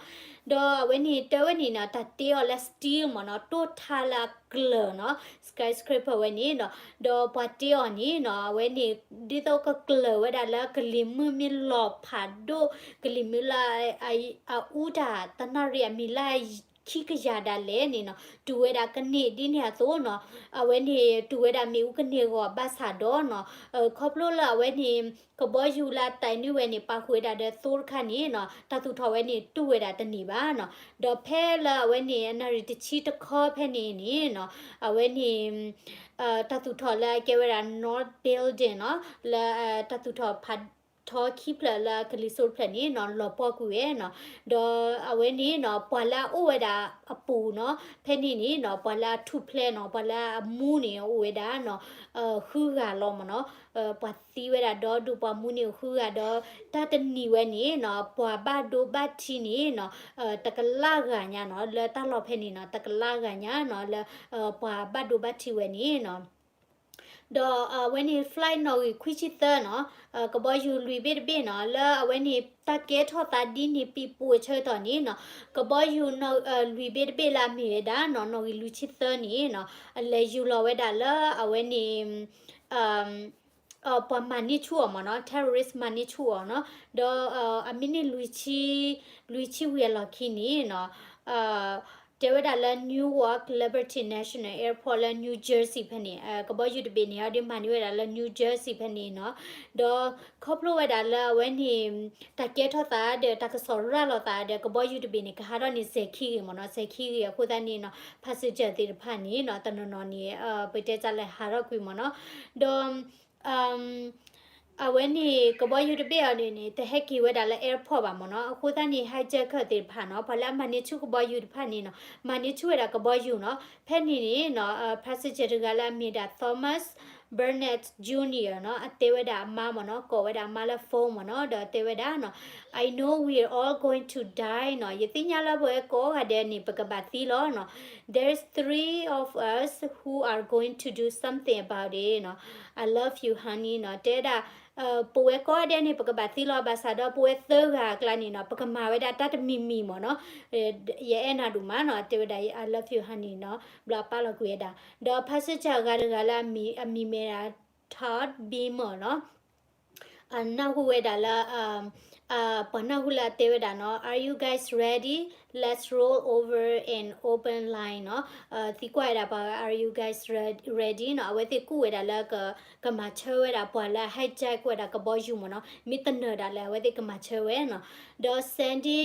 ဒီးအဝဲန့ၣ်တဲဝဲန့ၣ်နီၤ တၢ်တ့အီၤလၢ steel မ့ၢ်နီၤ တိၢ်ထါလၢအကျၢၤနီၤ skyscraper ဝဲန့ၣ်နီၤ ဒီးပှၤတ့အီၤန့ၣ်နီၤ အဝဲန့ၣ် ဒ်သိးကကျၢၤဝဲဒၣ်လၢကလံၤမုၢ်မ့ၢ်လီၤဖးဒိၣ် ကလံၤမုၢ်လၢ အအူတၢ်တနၣ်ရံၣ်အမံၤလၢခံကယၤဒၣ်လဲာ်န့ၣ်နီၤ တူၢ်ဝဲဒၣ်ကန့ၢ်ဒ်န့ၣ်အသိးနီၤ အဝဲန့ၣ်တူၢ်ဝဲဒၣ်မ့ၣ်အူကန့ၢ်အဂီၢ်ဘၣ်ဆၣ်ဒီးနီၤ ခီဖျိလၢအဝဲန့ၣ် ကဘီယူၤလၢအတဲာ်နုာ်ဝဲန့ၣ် ပာ်ဃုာ်ဝဲဒၣ်ဒီးသိတခါန့ၣ်နီၤ တၢ်သူၣ်ထီၣ်ဝဲန့ၣ်တူၢ်ဝဲဒၣ်တန့ၢ်ဘၣ်နီၤ ဒီးဖဲလၢအဝဲန့ၣ် အနၣ်ရံၣ်တဆံတခီဖဲန့ၣ်န့ၣ်နီၤ အဝဲန့ၣ် တၢ်သူၣ်ထီၣ်လၢအကဲဝဲဒၣ် North Building နီၤ လၢတၢ်သူၣ်ထီၣ်ဖးထီခံဖျၢၣ်လၢကလံၤစိးတဖျၢၣ်န့ၣ်နီၤ လီၤပှီၢ်ကွံာ်ဝဲနီၤ ဒီးအဝဲန့ၣ်နီၤ ပှၤလၢအအိၣ်ဝဲဒၣ်အပူၤနီၤ ဖဲန့ၣ်န့ၣ်နီၤ ပှၤလၢအထူၣ်ဖျဲးနီၤ ပှၤလၢအမူန့ၣ်အိၣ်ဝဲဒၣ်နီၤ ဃုဂၤလီၤမ့ၢ်နီၤ ပှၤသံဝဲဒၣ်ဒီဒူၣ် ပှၤမူန့ၣ်အိၣ်ဃုဂၤဒီး တၢ်တနံၤဝဲန့ၣ်နီၤ ပှၤဘၣ်ဒိဘၣ်ထံးန့ၣ်နီၤ တကလးဂၤညါနီၤ လၢတၢ်လီၢ်ဖဲန့ၣ်နီၤ တကလးဂၤညါနီၤ လၢ ပှၤဘၣ်ဒိဘၣ်ထံးဝဲန့ၣ်နီၤ ဒီးအဝဲန့ၣ် flight နီၣ်ဂံၢ်ခွံဆံသၢနီၤ ကဘီယူၤလွံၢ်ဘ့ၣ်တဘ့ၣ်နီၤ လၢအဝဲန့ၣ် တၢ်ကဲထီၣ်သးဒ်န့ၣ် ပံၤပူၤအဆၢကတီၢ်န့ၣ်နီၤ ကဘီယူၤနီၣ် လွံၢ်ဘ့ၣ်တဘ့ၣ်လၢအမ့ၢ်ဝဲဒၣ်နီၤ နီၣ်ဂံၢ်လွံၢ်ဆံသၢန့ၣ်နီၤ အလဲၤယူၤလီၤဝဲဒၣ်လၢအဝဲန့ၣ် ပှၤမၤန့ၢ်ဆူၣ်အီၤမ့ၢ်နီၤ terrorist မၤန့ၢ်ဆူၣ်အီၤနီၤ ဒီးအမံးနံး လွံၢ်ဆံဝံၤအလီၢ်ခံန့ၣ်နီၤ တဲဝဲဒၣ်လၢ Newark Liberty National Airport လၢ New Jersey ဖဲန့ၣ် ကဘီယူၤတဘ့ၣ်န့ၣ် အဒုးမၤန့ၢ်ဝဲဒၣ်လၢ New Jersey ဖဲန့ၣ်နီၤ. ဒီးခီဖျိဝဲဒၣ်လၢအဝဲန့ၣ် တၢ်ကဲထီၣ်သးဒီး တၢ်ကစီၣ်ရၤလီၤသးဒီး ကဘီယူၤတဘ့ၣ်န့ၣ် ကဟးထီၣ်န့ၣ် စဲၤခံဂ့ၤမ့ၢ်နီၤ, စဲၤခံဂ့ၤအဃိသတးန့ၣ်နီၤ passenger သ့ၣ်တဖၣ်န့ၣ်နီၤ တနီၤနီၤန့ၣ် ပတဲတၢ်လၢဟးထီၣ်ကွံာ်မ့ၢ်နီၤ. ဒီး အဝဲန့ၣ် ကဘီယူၤတဘ့ၣ်အံၤန့ၣ် တဟဲက့ၤဝဲဒၣ်လၢ airport ဘၣ်မ့ၢ်နီၤ. အဃိသတးန့ၣ် hijacker သ့ၣ်တဖၣ်နီၤ ပှၤလၢအမၤန့ၢ်ဆူၣ်ကဘီယူၤတဖၣ်န့ၣ်နီၤ မၤန့ၢ်ဆူၣ်ဝဲဒၣ်ကဘီယူၤနီၤ. ဖဲန့ၣ်န့ၣ်နီၤ passenger တဂၤလၢအမ့ၢ်ဒၣ် Thomas Burnett Junior နီၤ အတဲဝဲဒၣ်အမါမ့ၢ်နီၤ ကိးဝဲဒၣ်အမါလၢ phone မ့ၢ်နီၤ ဒီးတဲဝဲဒၣ်နီၤ I know we're all going to die နီၤ ယသ့ၣ်ညါလၢပဝဲကိးဂၤဒဲးန့ၣ် ပကဘၣ်သံလီၤနီၤ. There's three of us who are going to do something about it နီၤ. I love you, honey နီၤ တဲဒၣ် ပဝဲကိးဂၤဒဲးန့ၣ် ပကဘၣ်သံလီၤ ဘၣ်ဆၣ်ဒီးပဝဲသၢဂၤအကျါန့ၣ်နီၤ ပကမၤဝဲဒၣ်တၢ်တမံၤမံၤမ့ၢ်နီၤ. ယအဲၣ်နၤဒိၣ်မးနီၤ တဲဝဲဒၣ် I love you, honey နီၤ ဘျီအပာ်လီၤကွံာ်ဝဲဒၣ်. ဒီး passenger အဂၤတဂၤလၢအမံၤမ့ၢ်ဒၣ် Todd Beamer နီၤ အနၢ်ဟူဝဲဒၣ်လၢ ပှၤနၢ်ဟူလၢအတဲဝဲဒၣ်နီၤ Are you guys ready? Let's roll over an open line နီၤ. သံကွၢ်ဝဲဒၣ်ပှၤ Are you guys ready နီၤ အဝဲသ့ၣ်ကူၣ်ဝဲဒၣ်လၢ ကမၤဆၢဝဲဒၣ်ပှၤလၢ hijack ဝဲဒၣ်ကဘီယူၤမ့ၢ်နီၤ မ့ၢ်တနၢၤဒၣ်လဲာ် အဝဲသ့ၣ်ကမၤဆၢဝဲနီၤ. ဒီး Sandy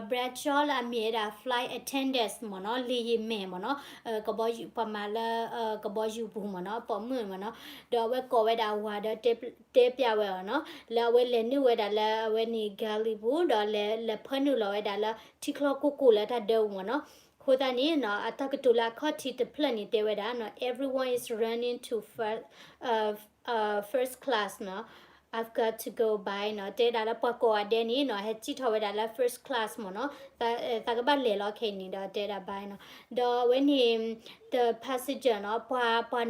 Bradshaw လၢအမ့ၢ်ဝဲဒၣ် flight attendants မ့ၢ်နီၤ လေယာဉ်မယ် မ့ၢ်နီၤ ကဘီယူၤ ပှၤမၤလၢ ကဘီယူၤပူၤမ့ၢ်နီၤ ပိာ်မုၣ်မ့ၢ်နီၤ ဒီးအဝဲကိးဝဲဒၣ်ဝၤဒီးတဲပျးဝဲအီၤနီၤ လၢအဝဲလဲၤနုာ်ဝဲဒၣ်လၢအဝဲန့ၣ် galley ပူၤ ဒီးလဲၤဖၢနုာ်လီၤဝဲဒၣ်လၢထံချီၣ်ကိၢ်ကိၢ်လၢတၢ်ဒၢပူၤမ့ၢ်နီၤ. အဃိသတးန့ၣ်နီၤ အတၢ်ကတိၤလၢအခီၣ်ထံးတဖျၢၣ်န့ၣ်တဲဝဲဒၣ်နီၤ Everyone is running to first, uh, uh, first class နီၤ I've got to go by နီၤ တဲဒၣ်လၢပှၤကိးဂၤဒဲးန့ၣ်နီၤ ဟဲစံၣ်ထီၣ်ဝဲဒၣ်လၢ first class မ့ၢ်နီၤ သးကဘၣ်လဲၤလီၤခဲအံၤန့ၣ်ဒီးတဲဒၣ် bye နီၤ ဒီးအဝဲန့ၣ် the passenger နီၤ ပှၤ ပှၤ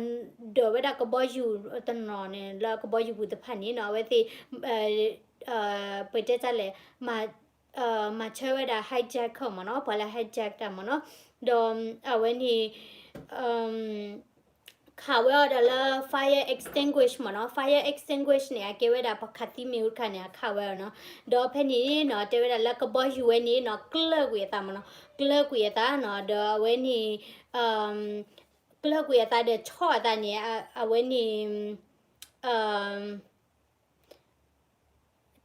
ဒိးဝဲဒၣ်ကဘီယူၤတနီၤန့ၣ် လၢကဘီယူၤပူၤတဖၣ်န့ၣ်နီၤ အဝဲသ့ၣ် ပတဲတၢ်လဲၣ် မၤ မၤဆၢဝဲဒၣ် hijacker မ့ၢ်နီၤ ပှၤလၢ hijack တၢ်မ့ၢ်နီၤ ဒီးအဝဲန့ၣ် ခးဝဲအီၤဒီးလၢ fire extinguish မ့ၢ်နီၤ fire extinguish န့ၣ် အကဲဝဲဒၣ်ပှၤခးသံမ့ၢ်အူတခါန့ၣ် အခးဝဲအီၤနီၤ ဒီးဖဲန့ၣ်နီၤ တဲဝဲဒၣ်လၢကဘီယူၤဝဲန့ၣ်နီၤ ကျၢၢ်ကွံာ်အသးမ့ၢ်နီၤ ကျၢၢ်ကွံာ်အသးနီၤ ဒီးအဝဲန့ၣ် ကျၢၢ်ကွံာ်အသးဒီးဆီၣ်အသးန့ၣ် အဝဲန့ၣ်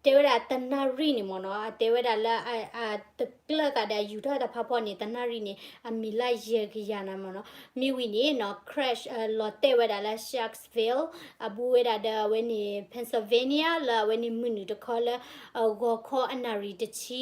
တဲဝဲဒၣ်တနၣ်ရံၣ်န့ၣ်မ့ၢ်နီၤ အတဲဝဲဒၣ်လၢ အတကျၢၢ်သးဒီးယူၤထီၣ်တၢ်ဖးဖီန့ၣ် တနၣ်ရံၣ်န့ၣ် အမံၤလၢယဲၢ်ကယၤနၤမ့ၢ်နီၤ မ့ၢ်ဝံၤန့ၣ်နီၤ crash လီၤတဲာ်ဝဲဒၣ်လၢ Sharksville အဘူးဝဲဒၣ်ဒီးအဝဲန့ၣ် Pennsylvania လၢအဝဲန့ၣ်မုၢ်နုာ်တခီလၢ ဂီၤခီအနၣ်ရံၣ်တဆံ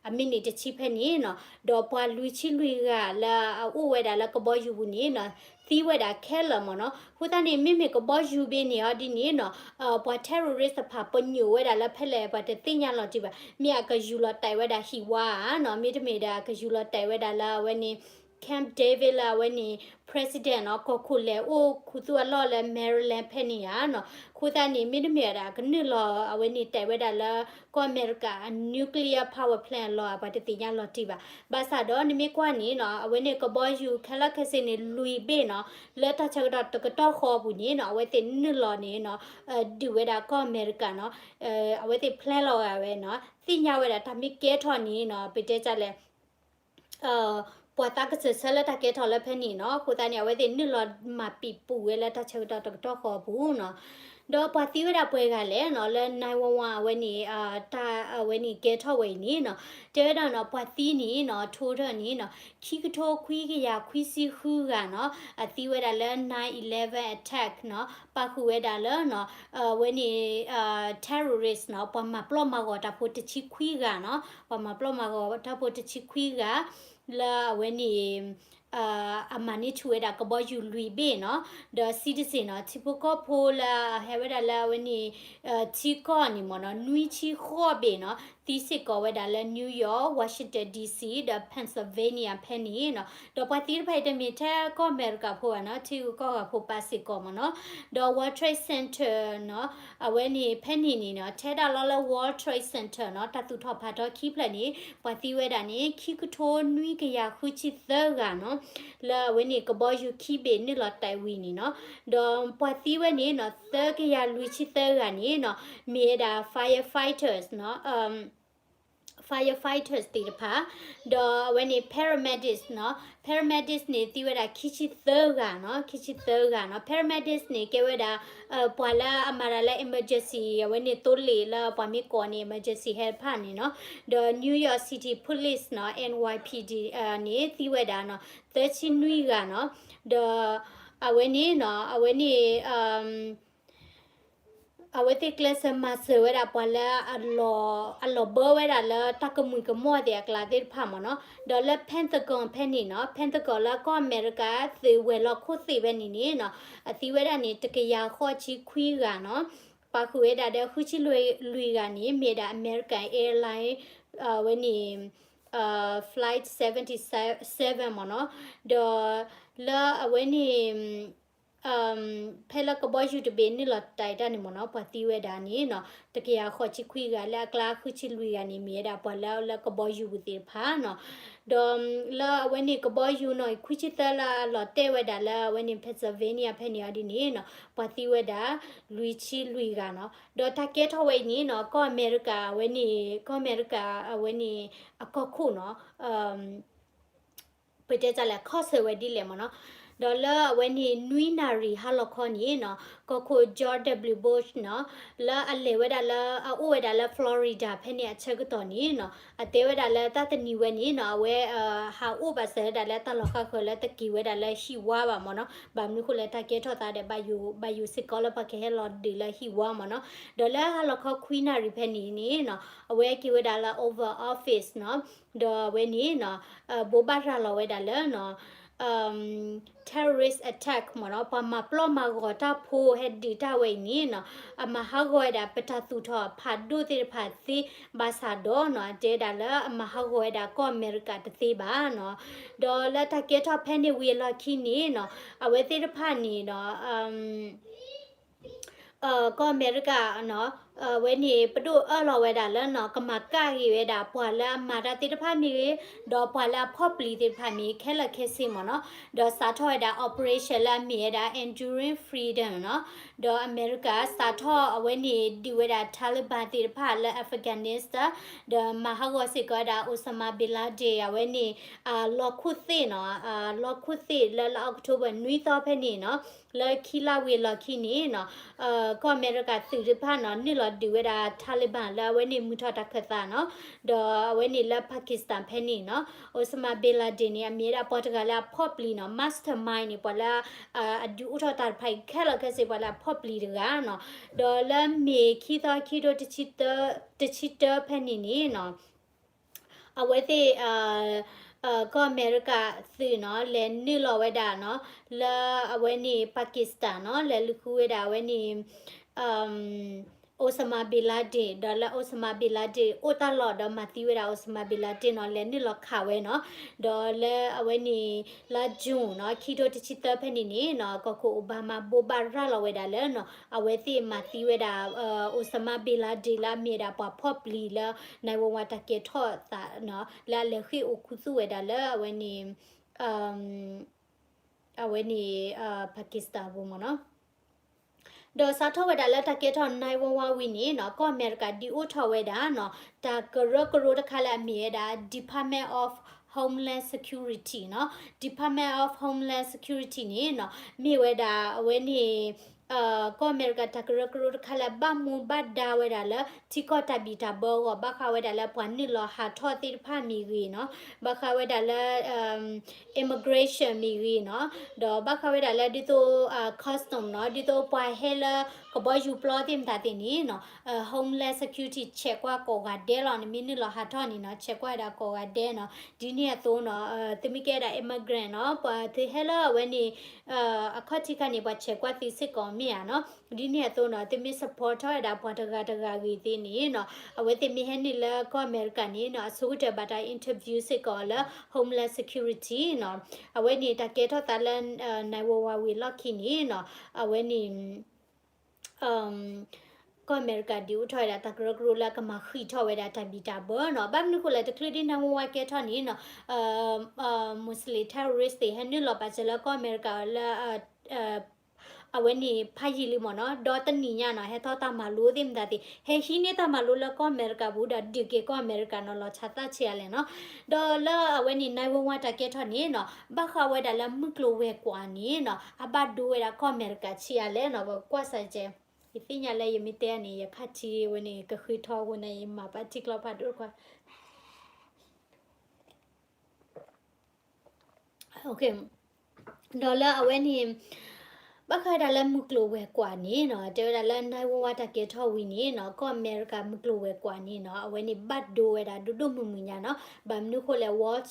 အမံးနံးတဆံဖဲန့ၣ်နီၤ ဒီးပှၤလွံၢ်ဆံလွံၢ်ဂၤလၢအအိၣ်ဝဲဒၣ်လၢကဘီယူၤပူၤန့ၣ်နီၤ သံဝဲဒၣ်ခဲလၢာ်မ့ၢ်နီၤ အဃိသတးန့ၣ် မ့မ့ၢ်ကဘီယူၤဘ့ၣ်န့ၣ်အီၤဒ်န့ၣ်နီၤ ပှၤ terrorist တဖၣ်ပညိၣ်ဝဲဒၣ်လၢဖဲလဲၣ် ပှၤတသ့ၣ်ညါလီၤတံၢ်ဘၣ် မ့ၢ်အကယူၤလီၤတဲာ်ဝဲဒၣ်ဟံၣ်ဝါဧါနီၤ မ့တမ့ၢ်ဒီးအကယူၤလီၤတဲာ်ဝဲဒၣ်လၢအဝဲန့ၣ် Camp David လၢအဝဲန့ၣ် president နီၤ ကီၢ်ခိၣ်လဲၤအိၣ်ခူသူၣ်အလီၢ်လၢ Maryland ဖဲန့ၣ်ဧါနီၤ အဃိသတးန့ၣ် မ့တမ့ၢ်ဒီးအကနုာ်လီၤအဝဲန့ၣ်တဲာ်ဝဲဒၣ်လၢ ကီၢ်အမဲရကၤအ nuclear power plant အလီၢ် ပှၤတသ့ၣ်ညါလီၤတံၢ်ဘၣ် ဘၣ်ဆၣ်ဒီးနမ့ၢ်ကွၢ်န့ၣ်နီၤ အဝဲန့ၣ်ကဘီယူၤခဲလၢာ်ခဲဆ့န့ၣ် လွံၢ်ဘ့ၣ်နီၤ လၢတၢ်ဆၢကတီၢ်တကတီၢ်ဃီအပူၤန့ၣ်နီၤ အဝဲသ့ၣ်နုာ်လီၤန့ၣ်နီၤ ဒုးဝဲဒၣ်ကီၢ်အမဲရကၤနီၤ အဝဲသ့ၣ် plan လီၤဂာ်ဝဲနီၤ သ့ၣ်ညါဝဲဒၣ်တၢ်မ့ၢ်ကဲထီၣ်န့ၣ်နီၤ ပတဲတၢ်လဲၣ် ပှၤသးကစၢၢ်ဆၢလၢတၢ်ကဲထီၣ်လၢဖဲန့ၣ်နီၤ အဃိသတးန့ၣ် အဝဲသ့ၣ်နုာ်လီၤမၤပံာ်ပူၤဝဲလၢတၢ်ဆၢကတီၢ်တကတီၢ်ဃီအပူၤနီၤ ဒီးပှၤသံဝဲဒၣ်ပှဲၤဂၤလဲၣ်နီၤ လၢ nine one one အဝဲန့ၣ် တၢ်အဝဲန့ၣ်ကဲထီၣ်ဝဲအံၤန့ၣ်နီၤ တဲဝဲဒၣ်နီၤ ပှၤသံန့ၣ်နီၤ total န့ၣ်နီၤ ခံကထိခွံကယၤခွံဆံဃုဂၤနီၤ အသံဝဲဒၣ်လၢ nine eleven attack နီၤ ပာ်ဃုာ်ဝဲဒၣ်လၢနီၤ အဝဲန့ၣ် terrorist နီၤ ပှၤမၤပျီၢ်မၤဂီၤတၢ်ဖိတဆံခွံဂၤနီၤ ပှၤမၤပျီၢ်မၤဂီၤတၢ်ဖိတဆံခွံဂၤ လၢအဝဲန့ၣ် အမၤန့ၢ်ဆူၣ်ဝဲဒၣ်ကဘီယူၤလွံၢ်ဘ့ၣ်နီၤ ဒီး citizen နီၤ ထံဖိကီၢ်ဖိလၢအဟဲဝဲဒၣ်လၢအဝဲန့ၣ် ထံကီၢ်န့ၣ်မ့ၢ်နီၤ နွံဆံဃိးဘ့ၣ်နီၤ သံစ့ၢ်ကီးဝဲဒၣ်လၢ New York, Washington D C ဒီး Pennsylvania ဖဲန့ၣ်နီၤ ဒီးပှၤသံတဖၣ်အံၤတမ့ၢ်ထဲကီၢ်အမဲရကၤဖိဘၣ်နီၤ ထံဂုၤကီၢ်ဂၤဖိပာ်စ့ၢ်ကီးမ့ၢ်နီၤ ဒီး World Trade Center နီၤ အဝဲန့ၣ်ဖဲန့ၣ်န့ၣ်နီၤ ထဲဒၣ်လီၤလၢ World Trade Center နီၤ တၢ်သူၣ်ထီၣ်ဖးထီခံဖျၢၣ်န့ၣ် ပှၤသံဝဲဒၣ်န့ၣ် ခံကထိနွံကယၤဃုဆံသၢဂၤနီၤ လၢအဝဲန့ၣ်ကဘီယူၤခံဘ့ၣ်နုာ်လီၤတဲာ်ဝံၤန့ၣ်နီၤ ဒီးပှၤသံဝဲန့ၣ်နီၤ သၢကယၤလွံၢ်ဆံသၢဂၤန့ၣ်နီၤ မ့ၢ်ဝဲဒၣ် firefighters နီၤ firefighters သ့ၣ်တဖၣ်, ဒီးအဝဲန့ၣ် paramedics နီၤ, paramedics န့ၣ် သံဝဲဒၣ်ခံဆံသၢဂၤနီၤ, ခံဆံသၢဂၤနီၤ. Paramedics န့ၣ် ကဲဝဲဒၣ် ပှၤလၢအမၤတၢ်လၢ emergency အဝဲန့ၣ်သိလ့ၣ်လၢပှၤမ့ၢ်ကိးန့ၣ် emergency ဟဲတဖၣ်န့ၣ်နီၤ. ဒီး New York City Police နီၤ, N Y P D န့ၣ် သံဝဲဒၣ်နီၤ သၢဆံနွံဂၤနီၤ. ဒီးအဝဲန့ၣ်နီၤ, အဝဲန့ၣ် အဝဲသ့ၣ်ကျဲးစၢးမၤစၢၤဝဲဒၣ်ပှၤလၢ အလီၤဘၢဝဲဒၣ်လၢတၢ်ကမှံၤကမီၣ်သ့ၣ်အကျါသ့ၣ်တဖၣ်မ့ၢ်နီၤ. ဒီးလၢ Pentagon ဖဲန့ၣ်နီၤ, Pentagon လၢကီၢ်အမဲရကၤသုးဝဲၤလီၢ်ခိၣ်သ့ၣ်ဖဲန့ၣ်န့ၣ်နီၤ, အသံဝဲဒၣ်န့ၣ် တကယၤဃိးဆံခွံဂၤနီၤ. ပာ်ဃုာ်ဝဲဒၣ်ဒီးဃုဆံလွံၢ်ဂၤန့ၣ် မ့ၢ်ဒၣ် American Airline ဝဲန့ၣ် flight seventy seven မ့ၢ်နီၤ. ဒီးလၢအဝဲန့ၣ် ဖဲလၢကဘီယူၤတဘ့ၣ်နုာ်လီၤတၢ်အံၤတၢ်န့ၣ်မ့ၢ်နီၤ, ပှၤသံဝဲဒၣ်န့ၣ်နီၤ တကယၤဃိးဆံခွံဂၤ, လၢအကျါဃုဆံလွံၢ်ဂၤန့ၣ် မ့ၢ်ဝဲဒၣ်ပှၤလၢ လၢကဘီယူၤပူၤသ့ၣ်တဖၣ်နီၤ. ဒီးလၢအဝဲန့ၣ်ကဘီယူၤနီၤ ခွံဆံသၢလၢအလီၤတဲာ်ဝဲဒၣ်လၢအဝဲန့ၣ် Pennsylvania ဖဲန့ၣ်အီၤဒ်န့ၣ်နီၤ, ပှၤသံဝဲဒၣ် လွံၢ်ဆံလွံၢ်ဂၤနီၤ. ဒီးတၢ်ကဲထီၣ်ဝဲအံၤန့ၣ်နီၤ ကီၢ်အမဲရကၤအဝဲန့ၣ် ကီၢ်အမဲရကၤအဝဲန့ၣ် အကီၢ်ခိၣ်နီၤ ပတဲတၢ်လဲၣ် ခီၣ်ဆၢၣ်ဝဲဒ်လဲၣ်မ့ၢ်နီၤ. ဒီးလၢအဝဲန့ၣ် နွံနၣ်ရံၣ်ဟါလီၤခီန့ၣ်နီၤ ကီၢ်ခိၣ် George W Bush နီၤ လၢအလဲၤဝဲဒၣ်လၢ အအိၣ်ဝဲဒၣ်လၢ Florida ဖဲန့ၣ်အဆၢကတီၢ်န့ၣ်နီၤ အတဲဝဲဒၣ်လၢတၢ်တနံၤဝဲန့ၣ်နီၤ အဝဲ ဟးအိၣ်ဘၣ်စၢၤဝဲဒၣ်လၢတၢ်လီၤဃၣ်ဃၢၤလၢတက့ၤဝဲဒၣ်လၢဟံၣ်ဝါဘၣ်မ့ၢ်နီၤ. ဘၣ်မနုၤဃိလဲၣ် တၢ်ကဲထီၣ်သးဒီး ဘၣ်ယိၣ်စ့ၢ်ကီးလၢပှၤကဟဲလီၤဒုးလၢဟံၣ်ဝါမ့ၢ်နီၤ. ဒီးလၢဟါလီၤခီခွံနၣ်ရံၣ်ဖဲန့ၣ်န့ၣ်နီၤ အဝဲက့ၤဝဲဒၣ်လၢ Oval Office နီၤ ဒီးအဝဲန့ၣ်နီၤ ဘိးဘၣ်ရၤလီၤဝဲဒၣ်လၢနီၤ terrorist attack မ့ၢ်နီၤ ပှၤမၤပျီမၤဂီၤတၢ်ဖိဟဲဒုးတၢ်ဝဲအံၤန့ၣ်နီၤ အမၤဟးဂီၤဝဲဒၣ်ပတၢ်သူၣ်ထီၣ်ဖးဒိၣ်သ့ၣ်တဖၣ်သ့ ဘၣ်ဆၣ်ဒီးနီၤ အတဲဒၣ်လၢအမၤဟးဂီၤဝဲဒၣ်ကီၢ်အမဲရကၤတသ့ဘၣ်နီၤ. ဒီးလၢတၢ်ကဲထီၣ်ဖဲန့ၣ်ဝံၤအလီၢ်ခံန့ၣ်နီၤ အဝဲသ့ၣ်တဖၣ်န့ၣ်နီၤ ကီၢ်အမဲရကၤနီၤ အဝဲန့ၣ် ပဒိၣ်အၢၣ်လီၤဝဲဒၣ်လၢနီၤ ကမၤကၣ်က့ၤဝဲဒၣ် ပှၤလၢအမၤတၢ်သ့ၣ်တဖၣ်မ့ၢ်ဂ့ၤ, ဒီးပှၤလၢအဖီၣ်ပျံၤသ့ၣ်တဖၣ်မ့ၢ်ဂ့ၤ ခဲလၢာ်ခဲဆ့မ့ၢ်နီၤ, ဒီးစးထီၣ်ဝဲဒၣ် operation လၢအမ့ၢ်ဝဲဒၣ် Enduring Freedom နီၤ, ဒီးအမဲရကၤစးထီၣ်အဝဲန့ၣ် ဒုးဝဲဒၣ် Taliban သ့ၣ်တဖၣ်လၢ Afghanistan ဒီးမၤဟးဂီၤစ့ၢ်ကီးဝဲဒၣ် Osama bin Laden အဝဲန့ၣ် လီၢ်ခိၣ်သ့ၣ်နီၤ, လီၢ်ခိၣ်သ့ၣ်လၢလါ October နွံသီဖဲန့ၣ်နီၤ, လၢခံလါဝံၤအလီၢ်ခံန့ၣ်နီၤ, ကီၢ်အမဲရကၤသုးတဖၣ်နီၤ နုာ်လီၤဒုးဝဲဒၣ် Taliban လၢအဝဲန့ၣ်မုၢ်ထီၣ်တၢ်ခၢၣ်သးနီၤ, ဒီးအဝဲန့ၣ်လၢ Pakistan ဖဲန့ၣ်နီၤ, Osama bin Laden န့ၣ် အမ့ၢ်ဝဲဒၣ်ပှၤတဂၤလၢအဖီၣ်ပျံၤနီၤ, mastermind န့ၣ် ပှၤလၢ အဒုးအိၣ်ထီၣ်တၢ်တဖၣ်အံၤခဲလၢာ်ခဲဆ့ ပှၤလၢအဖီၣ်ပျံၤတဂၤနီၤ, ဒီးလၢမ့ၤခံသီခံထိ တဆံတၢဖဲန့ၣ်န့ၣ်နီၤ အဝဲသ့ၣ် ကီၢ်အမဲရကၤသုးနီၤ လဲၤနုာ်လီၤဝဲဒၣ်နီၤ လၢအဝဲန့ၣ် Pakistan နီၤ လဲၤလူၤဃုဝဲဒၣ်အဝဲန့ၣ် Osama bin Laden ဒီးလၢ Osama bin Laden အိၣ်တၢ်လီၢ်ဒီးမၤသံဝဲဒၣ် Osama bin Laden နီၤ လဲၤနုာ်လီၤခးဝဲနီၤ, ဒီးလၢအဝဲန့ၣ် လါ June နီၤ ခံထိ တဆံသၢဖဲန့ၣ်န့ၣ်နီၤ ကီၢ်ခိၣ် Obama ဘိးဘၣ်ရၤလီၤဝဲဒၣ်လၢနီၤ အဝဲသ့ၣ်မၤသံဝဲဒၣ် Osama bin Laden လၢအမ့ၢ်ဝဲဒၣ်ပှၤဖီၣ်ပျံၤလၢ nine one one တၢ်ကဲထီၣ်သးနီၤ လၢအလဲၤဃ့ၢ်အိၣ်ခူသူၣ်ဝဲဒၣ်လၢအဝဲန့ၣ် အဝဲန့ၣ် Pakistan ပူၤမ့ၢ်နီၤ. ဒီးစးထီၣ်ဝဲဒၣ်လၢတၢ်ကဲထီၣ် nine one one ဝံၤန့ၣ်နီၤ ကီၢ်အမဲရကၤဒုးအိၣ်ထီၣ်ဝဲဒၣ်နီၤ တၢ်ကရၢကရိတခါလၢအမ့ၢ်ဝဲဒၣ် Department of Homeland Security နီၤ, Department of Homeland Security န့ၣ်နီၤ မ့ၢ်ဝဲဒၣ်အဝဲန့ၣ် ကီၢ်အမဲရကၤတၢ်ကရၢကရိတခါလၢဘၣ်မူဘၣ်ဒါဝဲဒၣ်လၢ ထံကီၢ်တၢ်ဘံၣ်တၢ်ဘၢအဂီၢ် ဘၣ်ဃးဝဲဒၣ်လၢပှၤနုာ်လီၤဟးထီၣ်သ့ၣ်တဖၣ်မ့ၢ်ဂ့ၤနီၤ, ဘၣ်ဃးဝဲဒၣ်လၢ immigration မ့ၢ်ဂ့ၤနီၤ, ဒီးဘၣ်ဃးဝဲဒၣ်လၢဒ်သိး custom နီၤ, ဒ်သိးပှၤဟဲလၢကဘီယူၤပျီသ့ၣ်မတၤသ့ၣ်န့ၣ်နီၤ, Homeland Security check ကွၢ်ကိးဂၤဒဲးလီၤ, နမ့ၢ်နုာ်လီၤဟးထီၣ်န့ၣ်နီၤ check ကွၢ်ဝဲဒၣ်ကိးဂၤဒဲးနီၤ, ဒ်န့ၣ်အသိးနီၤ သုမ့ၢ်ကဲဝဲဒၣ် immigrant နီၤ ပှၤသုဟဲလၢအဝဲန့ၣ် အခီၣ်ထံးခါန့ၣ် ပှၤ check ကွၢ်သုစ့ၢ်ကီးမ့ၢ်ဧါနီၤ, ဒ်န့ၣ်အသိးနီၤ သုမ့ၢ် support ထီၣ်ဝဲဒၣ်ပှၤတဂၤတဂၤဂ့ၤသ့ၣ်န့ၣ်နီၤ, အဝဲသ့ၣ်မ့ၢ်ဟဲနုာ်လၢကီၢ်အမဲရကၤန့ၣ်နီၤ အဆိကတၢၢ်ဘၣ်တၢ် interview စ့ၢ်ကီးလၢ Homeland Security နီၤ, အဝဲန့ၣ်တၢ်ကဲထီၣ်သးလၢ nine one one ဝံၤအလီၢ်ခံန့ၣ်နီၤ, အဝဲန့ၣ် ကီၢ်အမဲရကၤဒုးအိၣ်ထီၣ်ဝဲဒၣ်တၢ်ကရၢကရိလၢကမၤဃံးထီၣ်ဝဲဒၣ်တၢ်ဘံၣ်တၢ်ဘၢနီၤ, ဘၣ်မနုၤဃိလဲၣ် တချုးဒ် nine one one ကဲထီၣ်န့ၣ်နီၤ Muslim terrorist သ့ၣ်ဟဲနုာ်လီၤပာ်စၢၤလၢကီၢ်အမဲရကၤလၢ အဝဲန့ၣ်ဖးယံာ်လံမ့ၢ်နီၤ, ဒီးတနံၤညါနီၤ ဟဲထီၣ်တၢ်မၤလိသ့ၣ်မတၤသ့ၣ် ဟဲဟံးန့ၢ်တၢ်မၤလိလၢကီၢ်အမဲရကၤပူၤဒီးဒုးက့ၤကီၢ်အမဲရကၤနီၤ လီၤဆါသၣ်ဆံးအါလဲၣ်နီၤ. ဒီးလၢအဝဲန့ၣ် နၢၣ်ဝဲဝါတၢ်ကဲထီၣ်န့ၣ်နီၤ ဘၣ်ဃးဝဲဒၣ်လၢမုၢ်ကျိၤဝဲၤကွာ်န့ၣ်နီၤ အဘၣ်ဒိဝဲဒၣ်ကီၢ်အမဲရကၤဆံးအါလဲၣ်နီၤ ပကွၢ်စၢ်ကဲ ယသ့ၣ်ညါလၢယမ့ၢ်တဲန့ၣ် ယခါထံဝဲန့ၣ် ကဃ့ထီၣ်အဃိန့ၣ် ယမၤဘၣ်ထံကျိဖးဒိၣ်တခွါ ဒီးလၢအဝဲန့ၣ် ဘၣ်ဃးဝဲဒၣ်လၢမုၢ်ကျိၤဝဲၤကွာ်န့ၣ်နီၤ တဲဝဲဒၣ်လၢနၢၣ်ဝဲဝါတၢ်ကဲထီၣ်ဝံၤန့ၣ်နီၤ ကီၢ်အမဲရကၤမုၢ်ကျိၤဝဲၤကွာ်န့ၣ်နီၤ အဝဲန့ၣ်ဘၣ်ဒိဝဲဒၣ်ဒိၣ်ဒိၣ်မုၢ်မုၢ်ညါနီၤ. ဘၣ်မနုၤဃိလဲၣ် Wall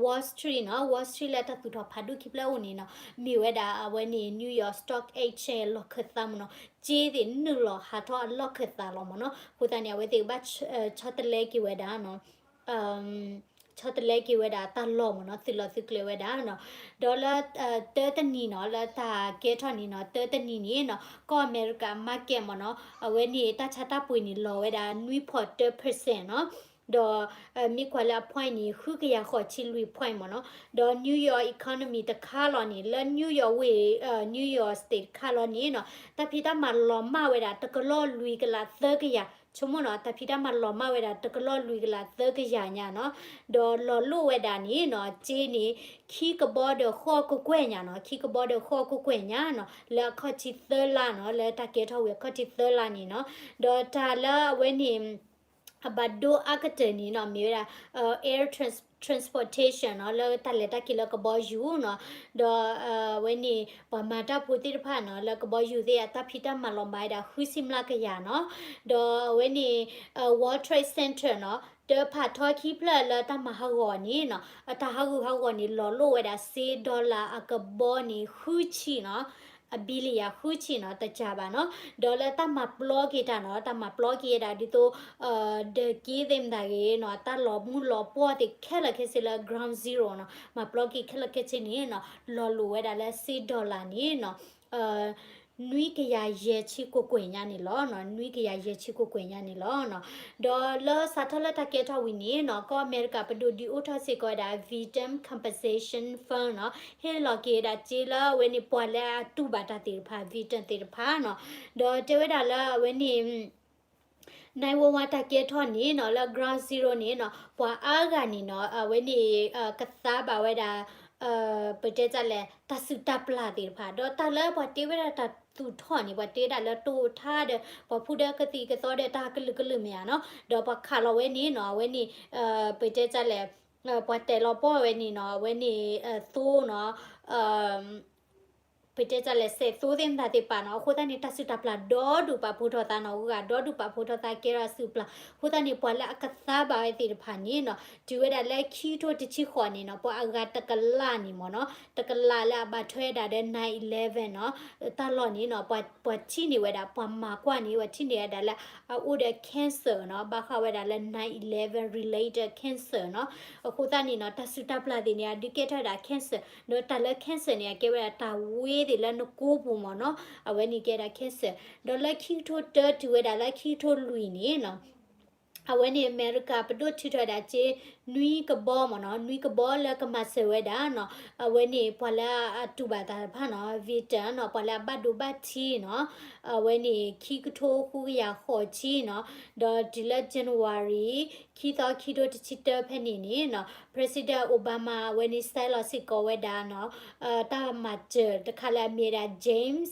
Wall Street နီၤ Wall Street လၢတၢ်သူၣ်ထီၣ်ဖးဒိၣ်ခံဖျၢၣ်အိၣ်န့ၣ်နီၤ မ့ၢ်ဝဲဒၣ်အဝဲန့ၣ် New York Stock Exchange လီၢ်ခၢၣ်သးမ့ၢ်နီၤ ကၠ့သ့ၣ်နုာ်လီၤဟးထီၣ်အလီၢ်ခၢၣ်သးလီၤမ့ၢ်နီၤ. အဃိသတးန့ၣ် အဝဲသ့ၣ်ကဘၣ်ဆီတလဲက့ၤဝဲဒၣ်နီၤ ဆီတလဲက့ၤဝဲဒၣ်တၢ်လီၢ်မ့ၢ်နီၤ သုးလီၢ်သုးကျဲဝဲဒၣ်နီၤ. ဒီးလၢ တၢတနံၤနီၤ လၢတၢ်ကဲထီၣ်န့ၣ်နီၤ တၢတနံၤန့ၣ်နီၤ ကီၢ်အမဲရကၤ market မ့ၢ်နီၤ အဝဲန့ၣ်တၢ်ဆါတၢ်ပှ့ၤန့ၣ်လီၤဝဲဒၣ် နွံ point တၢ percent နီၤ. ဒီး မ့ၢ်ကွၢ်လၢအ point န့ၣ် ဃုကယၤဃိးဆံလွံၢ် point မ့ၢ်နီၤ. ဒီး New York economy တခါလီၤန့ၣ် လၢ New York ဝ့ၢ် New York State တခါလီၤန့ၣ်နီၤ တၢ်ဖံးတၢ်မၤလီၤမၢ်ဝဲဒၣ် တကလီၢ်လွံၢ်ကလးသၢကယၤ ဆိကမိၣ်နီၤ တၢ်ဖံးတၢ်မၤလီၤမၢ်ဝဲဒၣ် တကလီၢ်လွံၢ်ကလးသၢကယၤညါနီၤ. ဒီးလီၤလိၣ်ဝဲဒၣ်န့ၣ်နီၤ ကၠ့န့ၣ် ခံကဘီဒီးဃိးကကွဲၢ်ညါနီၤ ခံကဘီဒီးဃိးကကွဲၢ်ညါနီၤ လၢအခီၣ်ထံးသၢလါနီၤ လၢတၢ်ကဲထီၣ်ဝံၤအခီၣ်ထံးသၢလါန့ၣ်နီၤ. ဒီးတၢ်လၢအဝဲန့ၣ် အဘၣ်ဒိအါကတၢၢ်န့ၣ်နီၤ မ့ၢ်ဝဲဒၣ် air trans transportation နီၤ လၢတၢ်လဲၤတၢ်က့ၤလၢကဘီယူၤနီၤ. ဒီးအဝဲန့ၣ် ပှၤမၤတၢ်ဖိသ့ၣ်တဖၣ်နီၤ လၢကဘီယူၤသ့ၣ်အတၢ်ဖံးတၢ်မၤလီၤမၢ်ဝဲဒၣ် ဃုဆံမျးကယၤနီၤ. ဒီးအဝဲန့ၣ် World Trade Center နီၤ တၢဖးထီခံဖျၢၣ်လၢတၢ်မၤဟးဂီၤန့ၣ်နီၤ အတၢ်ဟးဂူာ်ဟးဂီၤန့ၣ် လီၤလိၣ်ဝဲဒၣ်စ့ dollar အကဘီန့ၣ် ဃုဆံနီၤ အ billion ဃုဆံနီၤ တကးဘၣ်နီၤ. ဒီးလၢတၢ်မၤပျီက့ၤတၢ်နီၤ တၢ်မၤပျီက့ၤဝဲဒၣ်ဒ်သိး ဒီးက့သ့ၣ်မတၤဂ့ၤနီၤ တၢ်လီၤမုၢ်လီၤပှီၢ်သ့ၣ်ခဲလၢာ်ခဲဆ့လၢ ground zero နီၤ မၤပျီက့ၤခဲလၢာ်ခဲဆ့န့ၣ်နီၤ လီၤလိၣ်ဝဲဒၣ်လၢစ့ dollar န့ၣ်နီၤ နွံကယၤယဲၢ်ဆံကကွဲၢ်ညါန့ၣ်လီၤ. နွံကယၤယဲၢ်ဆံကကွဲၢ်ညါန့ၣ်လီၤ. ဒီးလၢစးထီၣ်လၢတၢ်ကဲထီၣ်ဝံၤန့ၣ်နီၤ ကီၢ်အမဲရကၤပဒိၣ်ဒုးအိၣ်ထီၣ်စ့ၢ်ကီးဝဲဒၣ် Victim Compensation Fund နီၤ ဟ့ၣ်လီၤက့ၤဝဲဒၣ်စ့လၢအဝဲန့ၣ် ပှၤလၢအတူၢ်ဘၣ်တၢ်သ့ၣ်တဖၣ် victim သ့ၣ်တဖၣ်နီၤ. ဒီးတဲဝဲဒၣ်လၢအဝဲန့ၣ် နၢၣ်ဝဲဝါတၢ်ကဲထီၣ်န့ၣ်နီၤ လၢ ground zero န့ၣ်နီၤ ပှၤအါဂၤန့ၣ်နီၤ အဝဲန့ၣ် ကသါဘၣ်ဝဲဒၣ် ပတဲတၢ်လဲၣ် တၢ်စုၣ်တၢ်ပျၢ်သ့ၣ်တဖၣ် ဒီးတၢ်လၢပှၤတ့ဝဲဒၣ်တၢ်သူၣ်ထီၣ်န့ၣ် ပှၤတ့ဝဲဒၣ်လၢတိၢ်ထါဒီး ပှၤဖူဒီးကသံၣ်ကသီဒီးတၢ်ကလုာ်ကလုာ်မ့ၢ်ဧါနီၤ. ဒီးပှၤခးလီၤဝဲန့ၣ်နီၤ အဝဲန့ၣ် ပတဲတၢ်လဲၣ် ပှၤတဲလီၤပှီၢ်ဝဲန့ၣ်နီၤ အဝဲန့ၣ် သိနီၤ ပတဲတၢ်လဲၣ် စဲးသိသ့ၣ်မတၤသ့ၣ်တဖၣ်နီၤ. အဃိသတးန့ၣ် တၢ်စုၣ်တၢ်ပျၢ်ဒီဒူၣ်ပာ်ဖှိၣ်ထီၣ်သးနီၤ ဂုၤဂၤဒီဒူၣ်ပာ်ဖှိၣ်ထီၣ်သး ကဲထီၣ်စုၣ်ပျၢ်. အဃိသတးန့ၣ် ပှၤလၢအကသါဘၣ်ဝဲသ့ၣ်တဖၣ်န့ၣ်နီၤ တုၤဝဲဒၣ်လၢခံကထိတဆံဃိးန့ၣ်နီၤ ပှၤအဂၤတကလးန့ၣ်မ့ၢ်နီၤ တကလးလၢအဘၣ်ထွဲဒၣ်ဒီး nine eleven နီၤ တၢ်လီၢ်န့ၣ်နီၤ ပှၤထံၣ်န့ၢ်ဝဲဒၣ် ပှၤမၤကွၢ်န့ၢ် ပှၤထံၣ်န့ၢ်ဝဲဒၣ်လၢ အအိၣ်ဒီး cancer နီၤ ဘၣ်ဃးဝဲဒၣ်လၢ nine eleven related cancer နီၤ. အဃိသတးန့ၣ်နီၤ တၢ်စုၣ်တၢ်ပျၢ်သ့ၣ်န့ၣ် အဒုးကဲထီၣ်ဝဲဒၣ် cancer ဒီးတၢ်လၢ cancer န့ၣ် အကဲဝဲဒၣ်တၢ်ဝ့သ့ၣ်လၢနကိပူၤမ့ၢ်နီၤ အဝဲန့ၣ်ကဲဒၣ် cancer ဒီးလၢခံကထိတၢတုၤဝဲဒၣ်လၢခံကထိလွံၢ်န့ၣ်နီၤ အဝဲန့ၣ် အမဲရကၤပဒိၣ်ထုးထီၣ်ဝဲဒၣ်စ့ နွံကဘီမ့ၢ်နီၤ နွံကဘီလၢကမၤစၢၤဝဲဒၣ်နီၤ အဝဲန့ၣ် ပှၤလၢအတူၢ်ဘၣ်တၢ်တဖၣ်နီၤ victim နီၤ ပှၤလၢအဘၣ်ဒိဘၣ်ထံးနီၤ အဝဲန့ၣ် ခံကထိဃုကယၤဃိးဆံနီၤ ဒီးတုၤလၢ January ခံသီခံကထိတဆံတၢဖဲန့ၣ်န့ၣ်နီၤ President Obama အဝဲန့ၣ် ဆဲးလီၤစ့ၢ်ကီးဝဲဒၣ်နီၤ တၢ်မၤစၢၤတခါလၢအမ့ၢ်ဝဲဒၣ် James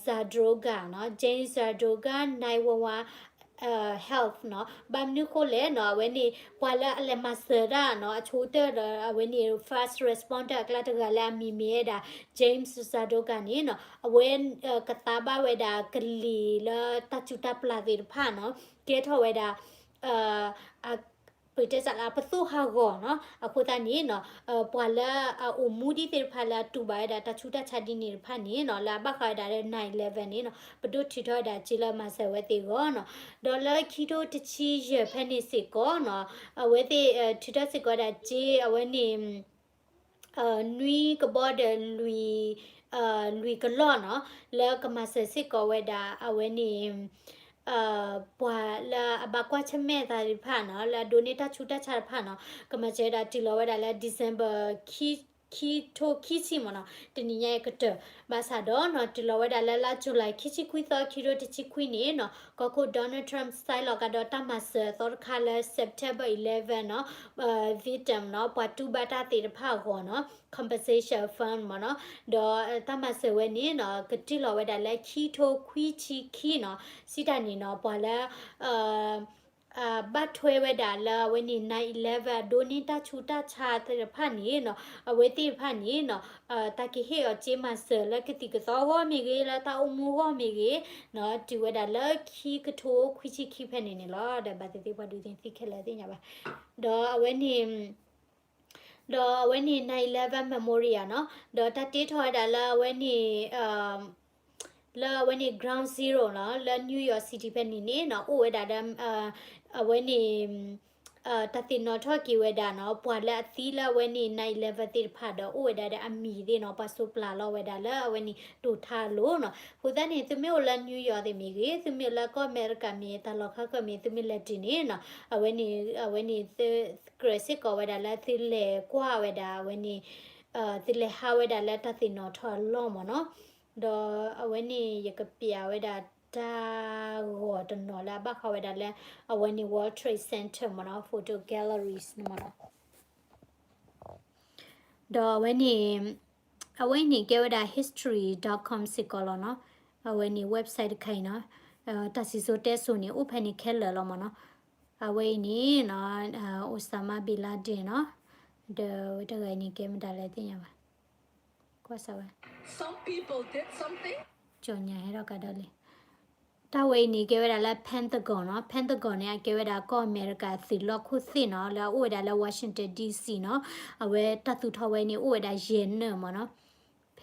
Zadroga နီၤ James Zadroga nine one one health နီၤ ဘၣ်မနုၤဃိလဲၣ်နီၤ အဝဲန့ၣ် ပှၤလၢအလဲၤမၤစၢၤတၢ်နီၤ အဆိကတၢၢ်ဒီး အဝဲန့ၣ် first responder အကျါတဂၤလၢအမံၤမ့ၢ်ဝဲဒၣ် James Zadroga န့ၣ်နီၤ အဝဲ ကသါဘၣ်ဝဲဒၣ်ကလံၤလၢတၢ်စုၣ်တၢ်ပျၢ်သ့ၣ်တဖၣ်နီၤ ကဲထီၣ်ဝဲဒၣ် ပတဲစးလၢပသိၣ်ဟးဂီၤနီၤ အဃိသတးန့ၣ်နီၤ ပှၤလၢအအိၣ်မူဒ်သ့ၣ်တဖၣ်လၢအတူၢ်ဘၣ်ဝဲဒၣ်တၢ်ဆူးတၢ်ဆါဒ်န့ၣ်တဖၣ်န့ၣ်နီၤ လၢအဘၣ်ဃးဝဲဒၣ်လၢ nine eleven န့ၣ်နီၤ ပဒိၣ်ထုးထီၣ်ဝဲဒၣ်စ့လၢမၤစၢၤဝဲသ့ၣ်အဂီၢ်နီၤ ဒီးလၢခံကထိတဆံယဲၢ်ဖဲန့ၣ်စ့ၢ်ကီးနီၤ အဝဲသ့ၣ်ထုးထီၣ်စ့ၢ်ကီးဝဲဒၣ်စ့ အဝဲန့ၣ် နွံကဘီဒီးလွံၢ် လွံၢ်ကလီၢ်နီၤ လၢကမၤစၢၤစ့ၢ်ကီးဝဲဒၣ် အဝဲန့ၣ် ပှၤလၢအဘၣ်ကွၢ်ဆၢၣ်မဲာ်သးသ့ၣ်တဖၣ်နီၤ လၢအဒိးန့ၢ်တၢ်ဆူးတၢ်ဆါတဖၣ်နီၤ ကမၤစၢၤဝဲဒၣ်တုၤလီၤဝဲဒၣ်လၢ December ခံ ခံထိခံဆံမ့ၢ်နီၤ, တနံၤညါအံၤကတၢၢ်, ဘၣ်ဆၣ်ဒီးနီၤ တုၤလီၤဝဲဒၣ်လၢလါ July ခံဆံခွံသီ ခံကထိတဆံခွံန့ၣ်နီၤ ကီၢ်ခိၣ် Donald Trump စဲးလီၤကဒီးတၢ်မၤစၢၤအသီတခါလၢ September eleven နီၤ, victim နီၤ ပှၤတူၢ်ဘၣ်တၢ်သ့ၣ်တဖၣ်အဂီၢ်နီၤ compensation fund မ့ၢ်နီၤ, ဒီးတၢ်မၤစၢၤဝဲန့ၣ်နီၤ ကတ့ၢ်လီၤဝဲဒၣ်လၢခံထိခွံဆံခံနီၤ, စံးတၢ်န့ၣ်နီၤ ပှၤလၢ ဘၣ်ထွဲဝဲဒၣ်လၢအဝဲန့ၣ် nine eleven အဒိန့ၢ်တၢ်ဆူးတၢ်ဆါသ့ၣ်တဖၣ်န့ၣ်နီၤ, အဝဲသ့ၣ်တဖၣ်န့ၣ်နီၤ, တၢ်ကဟ့ၣ်အီၤစ့မၤစၢၤလၢကသံၣ်ကသီအဂီၢ်မ့ၢ်ဂ့ၤ လၢတၢ်အိၣ်မူအဂီၢ်မ့ၢ်ဂ့ၤနီၤ, တုၤဝဲဒၣ်လၢခံကထိခွံဆံခံဖဲန့ၣ်န့ၣ်လီၤ. ဒီးဘၣ်သ့ၣ်သ့ၣ်ပှၤဒုးသ့ၣ်ညါဘၣ်, ဒီးအဝဲန့ၣ် ဒီးအဝဲန့ၣ် nine eleven memorial နီၤ, ဒီးတၢ်တ့ထီၣ်ဝဲဒၣ်လၢအဝဲန့ၣ် လၢအဝဲန့ၣ် Ground Zero နီၤ လၢ New York City ဖဲန့ၣ်န့ၣ်နီၤ အိၣ်ဝဲဒၣ်ဒီး အဝဲန့ၣ် တၢ်သ့ၣ်နီၣ်ထီၣ်က့ၤဝဲဒၣ်နီၤ ပှၤလၢအသံလၢအဝဲန့ၣ် nine eleven သ့ၣ်တဖၣ်ဒီး အိၣ်ဝဲဒၣ်ဒီးအမံၤသ့ၣ်နီၤ ပှၤစိးပျၢ်လီၤဝဲဒၣ်လၢအဝဲန့ၣ် တိာ်ထါအလိၤနီၤ. အဃိသတးန့ၣ် သုမ့ၢ်အိၣ်လၢ New York သ့ၣ်မ့ၢ်ဂ့ၤ, သုမ့ၢ်အိၣ်လၢကီၢ်အမဲရကၤမ့ၢ် တၢ်လီၢ်ခါခၢၣ်မ့ၢ် သုမ့ၢ်လဲၤတုၤန့ၣ်နီၤ အဝဲန့ၣ် အဝဲန့ၣ် ကြၢးစ့ၢ်ကီးဝဲဒၣ်လၢသုလဲၤကွၢ်ဝဲဒၣ်အဝဲန့ၣ် သုလဲၤဟးဝဲဒၣ်လၢတၢ်သ့ၣ်နီၣ်ထီၣ်အလီၢ်မ့ၢ်နီၤ. ဒီးအဝဲန့ၣ် ယကပျးဝဲဒၣ်တၢ်ဂီၤတနီၤလၢအဘၣ်ဃးဝဲဒၣ်လၢ အဝဲန့ၣ် World Trade Center မ့ၢ်နီၤ photo galleries န့ၣ်မ့ၢ်နီၤ. ဒီးအဝဲန့ၣ် အဝဲအံၤန့ၣ် ကဲဝဲဒၣ် history dot com စ့ၢ်ကီးလီၤနီၤ. အဝဲန့ၣ် website တခါအံၤနီၤ တၢ်စံၣ်စိၤတဲစိၤန့ၣ် အိၣ်ဖဲန့ၣ်ခဲလၢာ်လီၤမ့ၢ်နီၤ. အဝဲအံၤန့ၣ်နီၤ Osama bin Laden နီၤ. ဒီးဝဲတဂၤအံၤန့ၣ် ကဲမတၤလဲၣ်သ့ၣ်ညါဘၣ်. ကွၢ်စၢ်ဝဲ ကၠီၣ်ညါဟဲထီၣ်ကဒီးလံ. တၢ်ဝဲအံၤန့ၣ် ကဲဝဲဒၣ်လၢ Pentagon နီၤ. Pentagon န့ၣ် အကဲဝဲဒၣ်ကီၢ်အမဲရကၤသုးလီၢ်ခိၣ်သ့ၣ်နီၤ လၢအအိၣ်ဝဲဒၣ်လၢ Washington D C နီၤ. အဝဲတၢ်သူၣ်ထီၣ်ဝဲန့ၣ် အိၣ်ဝဲဒၣ်ယဲၢ်နၢၣ်မ့ၢ်နီၤ.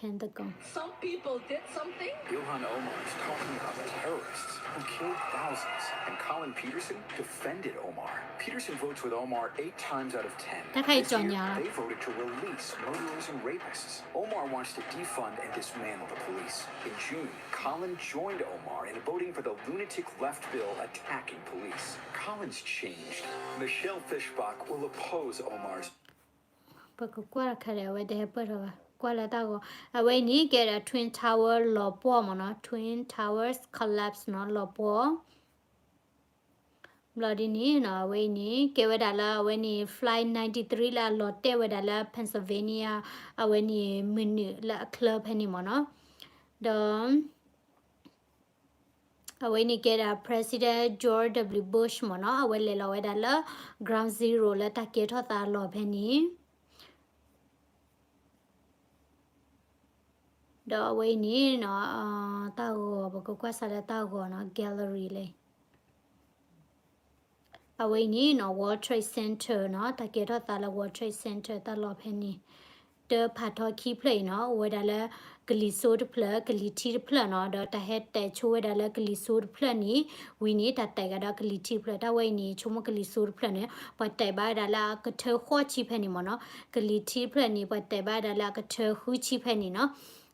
Pentagon. Some people did something. Ilhan Omar is talking about the terrorists who killed thousands, and Colin Peterson defended Omar. Peterson votes with Omar eight times out of ten. တၢ်ခါအံၤ This year, ကၠီၣ်ညါ they voted to release murderers and rapists. Omar wants to defund and dismantle the police. In June, Colin joined Omar in voting for the lunatic left bill attacking police. Colin's changed. Michelle Fischbach will oppose Omar's ပကကွၢ်တခါဒီး အဝဲတဟဲပၢၢ်ထီၣ်ဘၣ်. ကွၢ်လၢတၢ်ဂီၤ အဝဲအံၤန့ၣ် ကဲဒၣ် Twin Tower လီၤပှီၢ်မ့ၢ်နီၤ. Twin Towers collapse နီၤ လီၤပှီၢ်. ဘျီဒ်န့ၣ်နီၤ အဝဲအံၤန့ၣ် ကဲဝဲဒၣ်လၢအဝဲန့ၣ် Flight ninety-three လၢအလီၤတဲာ်ဝဲဒၣ်လၢ Pennsylvania အဝဲန့ၣ် မုၢ်နုာ်လၢအချၢဖဲန့ၣ်မ့ၢ်နီၤ. ဒီး အဝဲန့ၣ်ကဲဒၣ် President George W Bush မ့ၢ်နီၤ, အဝဲလဲၤလီၤဝဲဒၣ်လၢ Ground Zero လၢတၢ်ကဲထီၣ်သးအလီၢ်ဖဲန့ၣ်. ဒီးအဝဲအံၤန့ၣ်နီၤ တၢ်ဂီၤ ပကကွၢ်စးလၢတၢ်ဂီၤနီၤ gallery လဲၣ်. အဝဲအံၤန့ၣ်နီၤ World Trade Center နီၤ, တၢ်ကဲထီၣ်သးလၢ World Trade Center တၢ်လီၢ်ဖဲန့ၣ် တၢ်ဖးထီခံဖျၢၣ်အံၤနီၤ အိၣ်ဝဲဒၣ်လၢ ကလံၤစိတဖျၢၣ် ကလံၤထံတဖျၢၣ်နီၤ, ဒီးတၢ်ဟဲတဲာ်ဆိဝဲဒၣ်လၢကလံၤစိတဖျၢၣ်န့ၣ် ဝံၤန့ၣ် တၢ်တဲာ်ကဒီးကလံၤထံတဖျၢၣ်, တၢ်ဝဲအံၤန့ၣ် ဆိကမိၣ်ကလံၤစိတဖျၢၣ်န့ၣ် ပှၤတဲာ်ဘၣ်ဝဲဒၣ်လၢအကထၢဃီဆံဖဲန့ၣ်မ့ၢ်နီၤ, ကလံၤထံတဖျၢၣ်န့ၣ် ပှၤတဲာ်ဘၣ်ဝဲဒၣ်လၢအကထၢဃုဆံဖဲန့ၣ်နီၤ,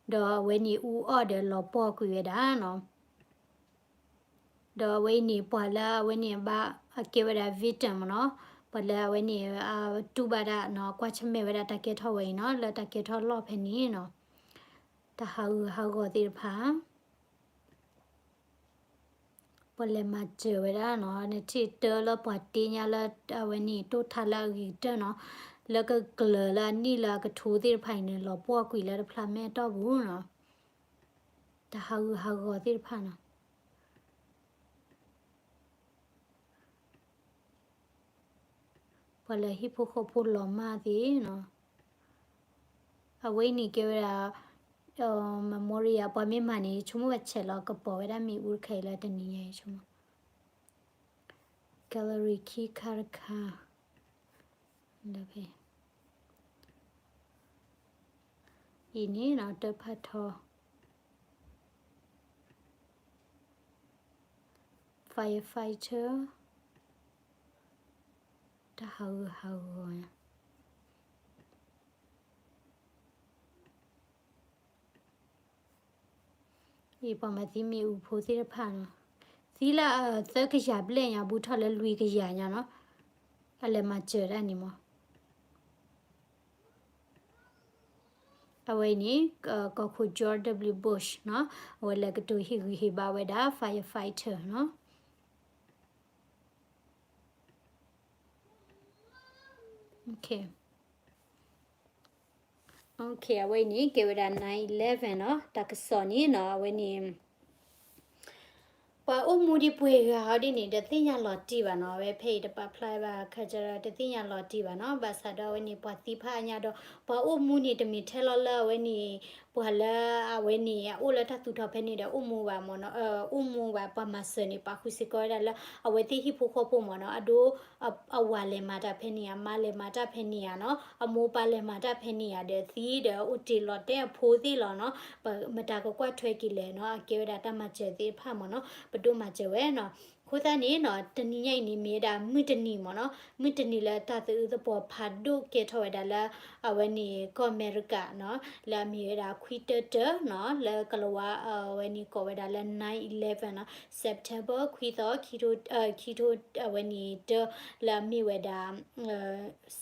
ဒီးအဝဲန့ၣ်အူအီၣ်ဒီးလီၤပှီၢ်ကွံာ်ဝဲဒၣ်နီၤ. ဒီးအဝဲအံၤန့ၣ် ပှၤလၢအဝဲန့ၣ်ဘၣ် အကဲဝဲဒၣ် victim နီၤ, ပှၤလၢအဝဲန့ၣ် တူၢ်ဘၣ်တၢ်နီၤ, ကွၢ်ဆၢၣ်မဲာ်ဝဲဒၣ်တၢ်ကဲထီၣ်ဝဲအံၤနီၤ, လၢတၢ်ကဲထီၣ်လီၢ်ဖဲန့ၣ်နီၤ, တၢ်ဟးဂူာ်ဟးဂီၤသ့ၣ်တဖၣ် ပှၤလဲၤမၤစၢၤဝဲဒၣ်နီၤ, နထံၣ်တၢ်လၢပှၤတ့ညါလၢအဝဲန့ၣ် တိၢ်ထါလၢအဂ့ၤကတၢၢ်နီၤ, လၢကကျၢၤလၢအနံၣ်လၢအကထိသ့ၣ်တဖၣ်အံၤန့ၣ် လီၤပှီၢ်ကွံာ်လၢတဖျါမဲာ်တီၢ်ပူၤနီၤ, တၢ်ဟးဂူာ်ဟးဂီၤသ့ၣ်တဖၣ်နီၤ. ပှၤလၢဟံၣ်ဖိဃီဖိလီၤမၢ်သ့ၣ်နီၤ, အဝဲအံၤန့ၣ်ကဲဝဲဒၣ် memorial ပှၤမ့ၢ်မၤန့ၣ် ဆိကမိၣ်ဝဲဆဲးလီၤ ကပီၤဝဲဒၣ်မ့ၣ်အူတခါအံၤလၢတနံၤညါအံၤ ဆိကမိၣ် gallery ခံခါတခါ လၢဖဲ အံၤန့ၣ်နီၤ တၢ်ဖးထီ firefighter တၢ်ဟးဂူာ်ဟးဂီၤညါ အံၤပှၤမၤသံမ့ၣ်အူဖိသ့ၣ်တဖၣ်နီၤ, သံလၢအသၢကယၤဘျဲၣ်ညါ ဘူးထီၣ်လၢလွံၢ်ကယၤညါနီၤ, အလဲၤမၤစၢၤဒၣ်န့ၣ်မး အဝဲအံၤန့ၣ် ကီၢ်ခိၣ် George W Bush နီၤ, အဝဲလဲၤကတိၤဟ့ၣ်ဂံၢ်ဟ့ၣ်ဘါဝဲဒၣ် firefighter နီၤ. အဝဲအံၤန့ၣ် ကဲဝဲဒၣ် nine eleven နီၤ, တၢ်ကစီၣ်န့ၣ်နီၤ, အဝဲန့ၣ် ပှၤအိၣ်မူဒ်ပှဲၤဂၤအီၤဒ်န့ၣ် တသ့ၣ်ညါလီၤတံၢ်ဘၣ်နီၤ, အဝဲဖဲအံၤတပာ်ဖျါဘၣ်အခါ တသ့ၣ်ညါလီၤတံၢ်ဘၣ်နီၤ, ဘၣ်ဆၣ်ဒီးအဝဲန့ၣ် ပှၤသံဖးအါညါဒီး ပှၤအိၣ်မူန့ၣ် တမ့ၢ်ထဲလီၤလၢအဝဲန့ၣ် ပှၤလၢအဝဲန့ၣ် အအိၣ်လၢတၢ်သူၣ်ထီၣ်ဖဲန့ၣ်ဒီး အိၣ်မူဘၣ်မ့ၢ်နီၤ, အိၣ်မူဘၣ် ပှၤမၤစၢၤန့ၣ် ပာ်ဃုာ်စ့ၢ်ကီးဝဲဒၣ်လၢ အဝဲသ့ၣ်ဟံၣ်ဖိဃီဖိမ့ၢ်နီၤ, အဒိ အဝၤလဲၤမၤတၢ်ဖဲန့ၣ်ဧါ, အမါလဲၤမၤတၢ်ဖဲန့ၣ်ဧါနီၤ, အမိၢ်ပၢ်လဲၤမၤတၢ်ဖဲန့ၣ်ဧါဒီး သံဒီးအိၣ်တ့ၢ်လီၤတဲာ်အဖိသ့ၣ်လီၤနီၤ, ပမတၤကကွၢ်ထွဲက့ၤလဲၣ်နီၤ, အကဲဝဲဒၣ်တၢ်မၤစၢၤသ့ၣ်တဖၣ်မ့ၢ်နီၤ, ပဒိၣ်မၤစၢၤဝဲနီၤ. အဃိသတးန့ၣ်နီၤ, တနံၤညါအံၤန့ၣ် မ့ၢ်ဝဲဒၣ်မုၢ်တနံၤမ့ၢ်နီၤ, မုၢ်တနံၤလၢတၢ်သအုးသပှီၤဖးဒိၣ်ကဲထီၣ်ဝဲဒၣ်လၢ အဝဲန့ၣ် ကီၢ်အမဲရကၤနီၤ, လၢအမ့ၢ်ဝဲဒၣ်ခွံတၢတၢနီၤ, လၢကလၤဝါ အဝဲန့ၣ်ကိးဝဲဒၣ်လၢ nine eleven နီၤ, September ခွံသီ ခံထိ ခံထိ အဝဲန့ၣ်တၢ လၢအမ့ၢ်ဝဲဒၣ်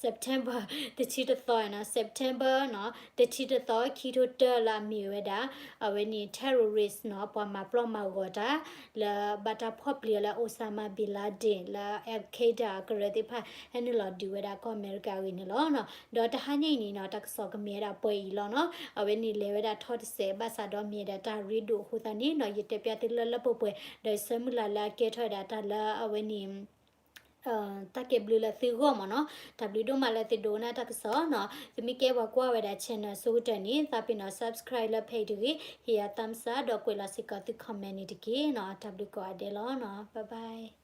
September တဆံတသီနီၤ, September နီၤ တဆံတသီ ခံထိတၢ လၢအမ့ၢ်ဝဲဒၣ် အဝဲန့ၣ် terrorist နီၤ, ပှၤမၤပျီမၤဂီၤတၢ် လၢဘၣ်တၢ်ဖီၣ်ပျံၤအီၤလၢ Osama bin Laden လၢ Al Qaeda အကရၢသ့ၣ်တဖၣ် ဟဲနုာ်လီၤဒုးဝဲဒၣ်ကီၢ်အမဲရကၤအဂ့ၢ်န့ၣ်လီၤနီၤ. ဒီးတဟါညါအံၤန့ၣ်နီၤ, တၢ်ကစီၣ်ကမ့ၢ်ဝဲဒၣ်ပှဲၤအံၤလီၤနီၤ, အဝဲန့ၣ်လဲၤဝဲဒၣ်ထီတစဲး ဘၣ်ဆၣ်ဒီးမ့ၢ်ဝဲဒၣ်တၢ်ရ့ဒိၣ်အဃိသတးန့ၣ်နီၤ, ယတဲပျးသုလၢလၢပှဲၤပှဲၤ ဒီးယဆၢမုၢ်လၢ်လၢအကဲထီၣ်ဝဲဒၣ်တၢ်လၢအဝဲန့ၣ် တၢ်ကဲဘျုးလၢသုဂီၢ်မ့ၢ်နီၤ, တၢ်ဘျုးဒိၣ်မးလၢသုဒိကနၣ်တၢ်ကစီၣ်နီၤ, သုမ့ၢ်ကဲပှၤကွၢ်ဝဲဒၣ် channel အဆိကတၢၢ်န့ၣ် သးပ့ၤနီၣ် subscribe လၢဖဲအံၤတဂ့ၤ, ဟ့ၣ်ယၤ thumbs up ဒီးကွဲးလီၤစ့ၢ်ကီးသု comment န့ၣ်တက့ၢ်နီၤ, တၢ်ဘျုးကိးဂၤဒဲးလီၤနီၤ, bye bye.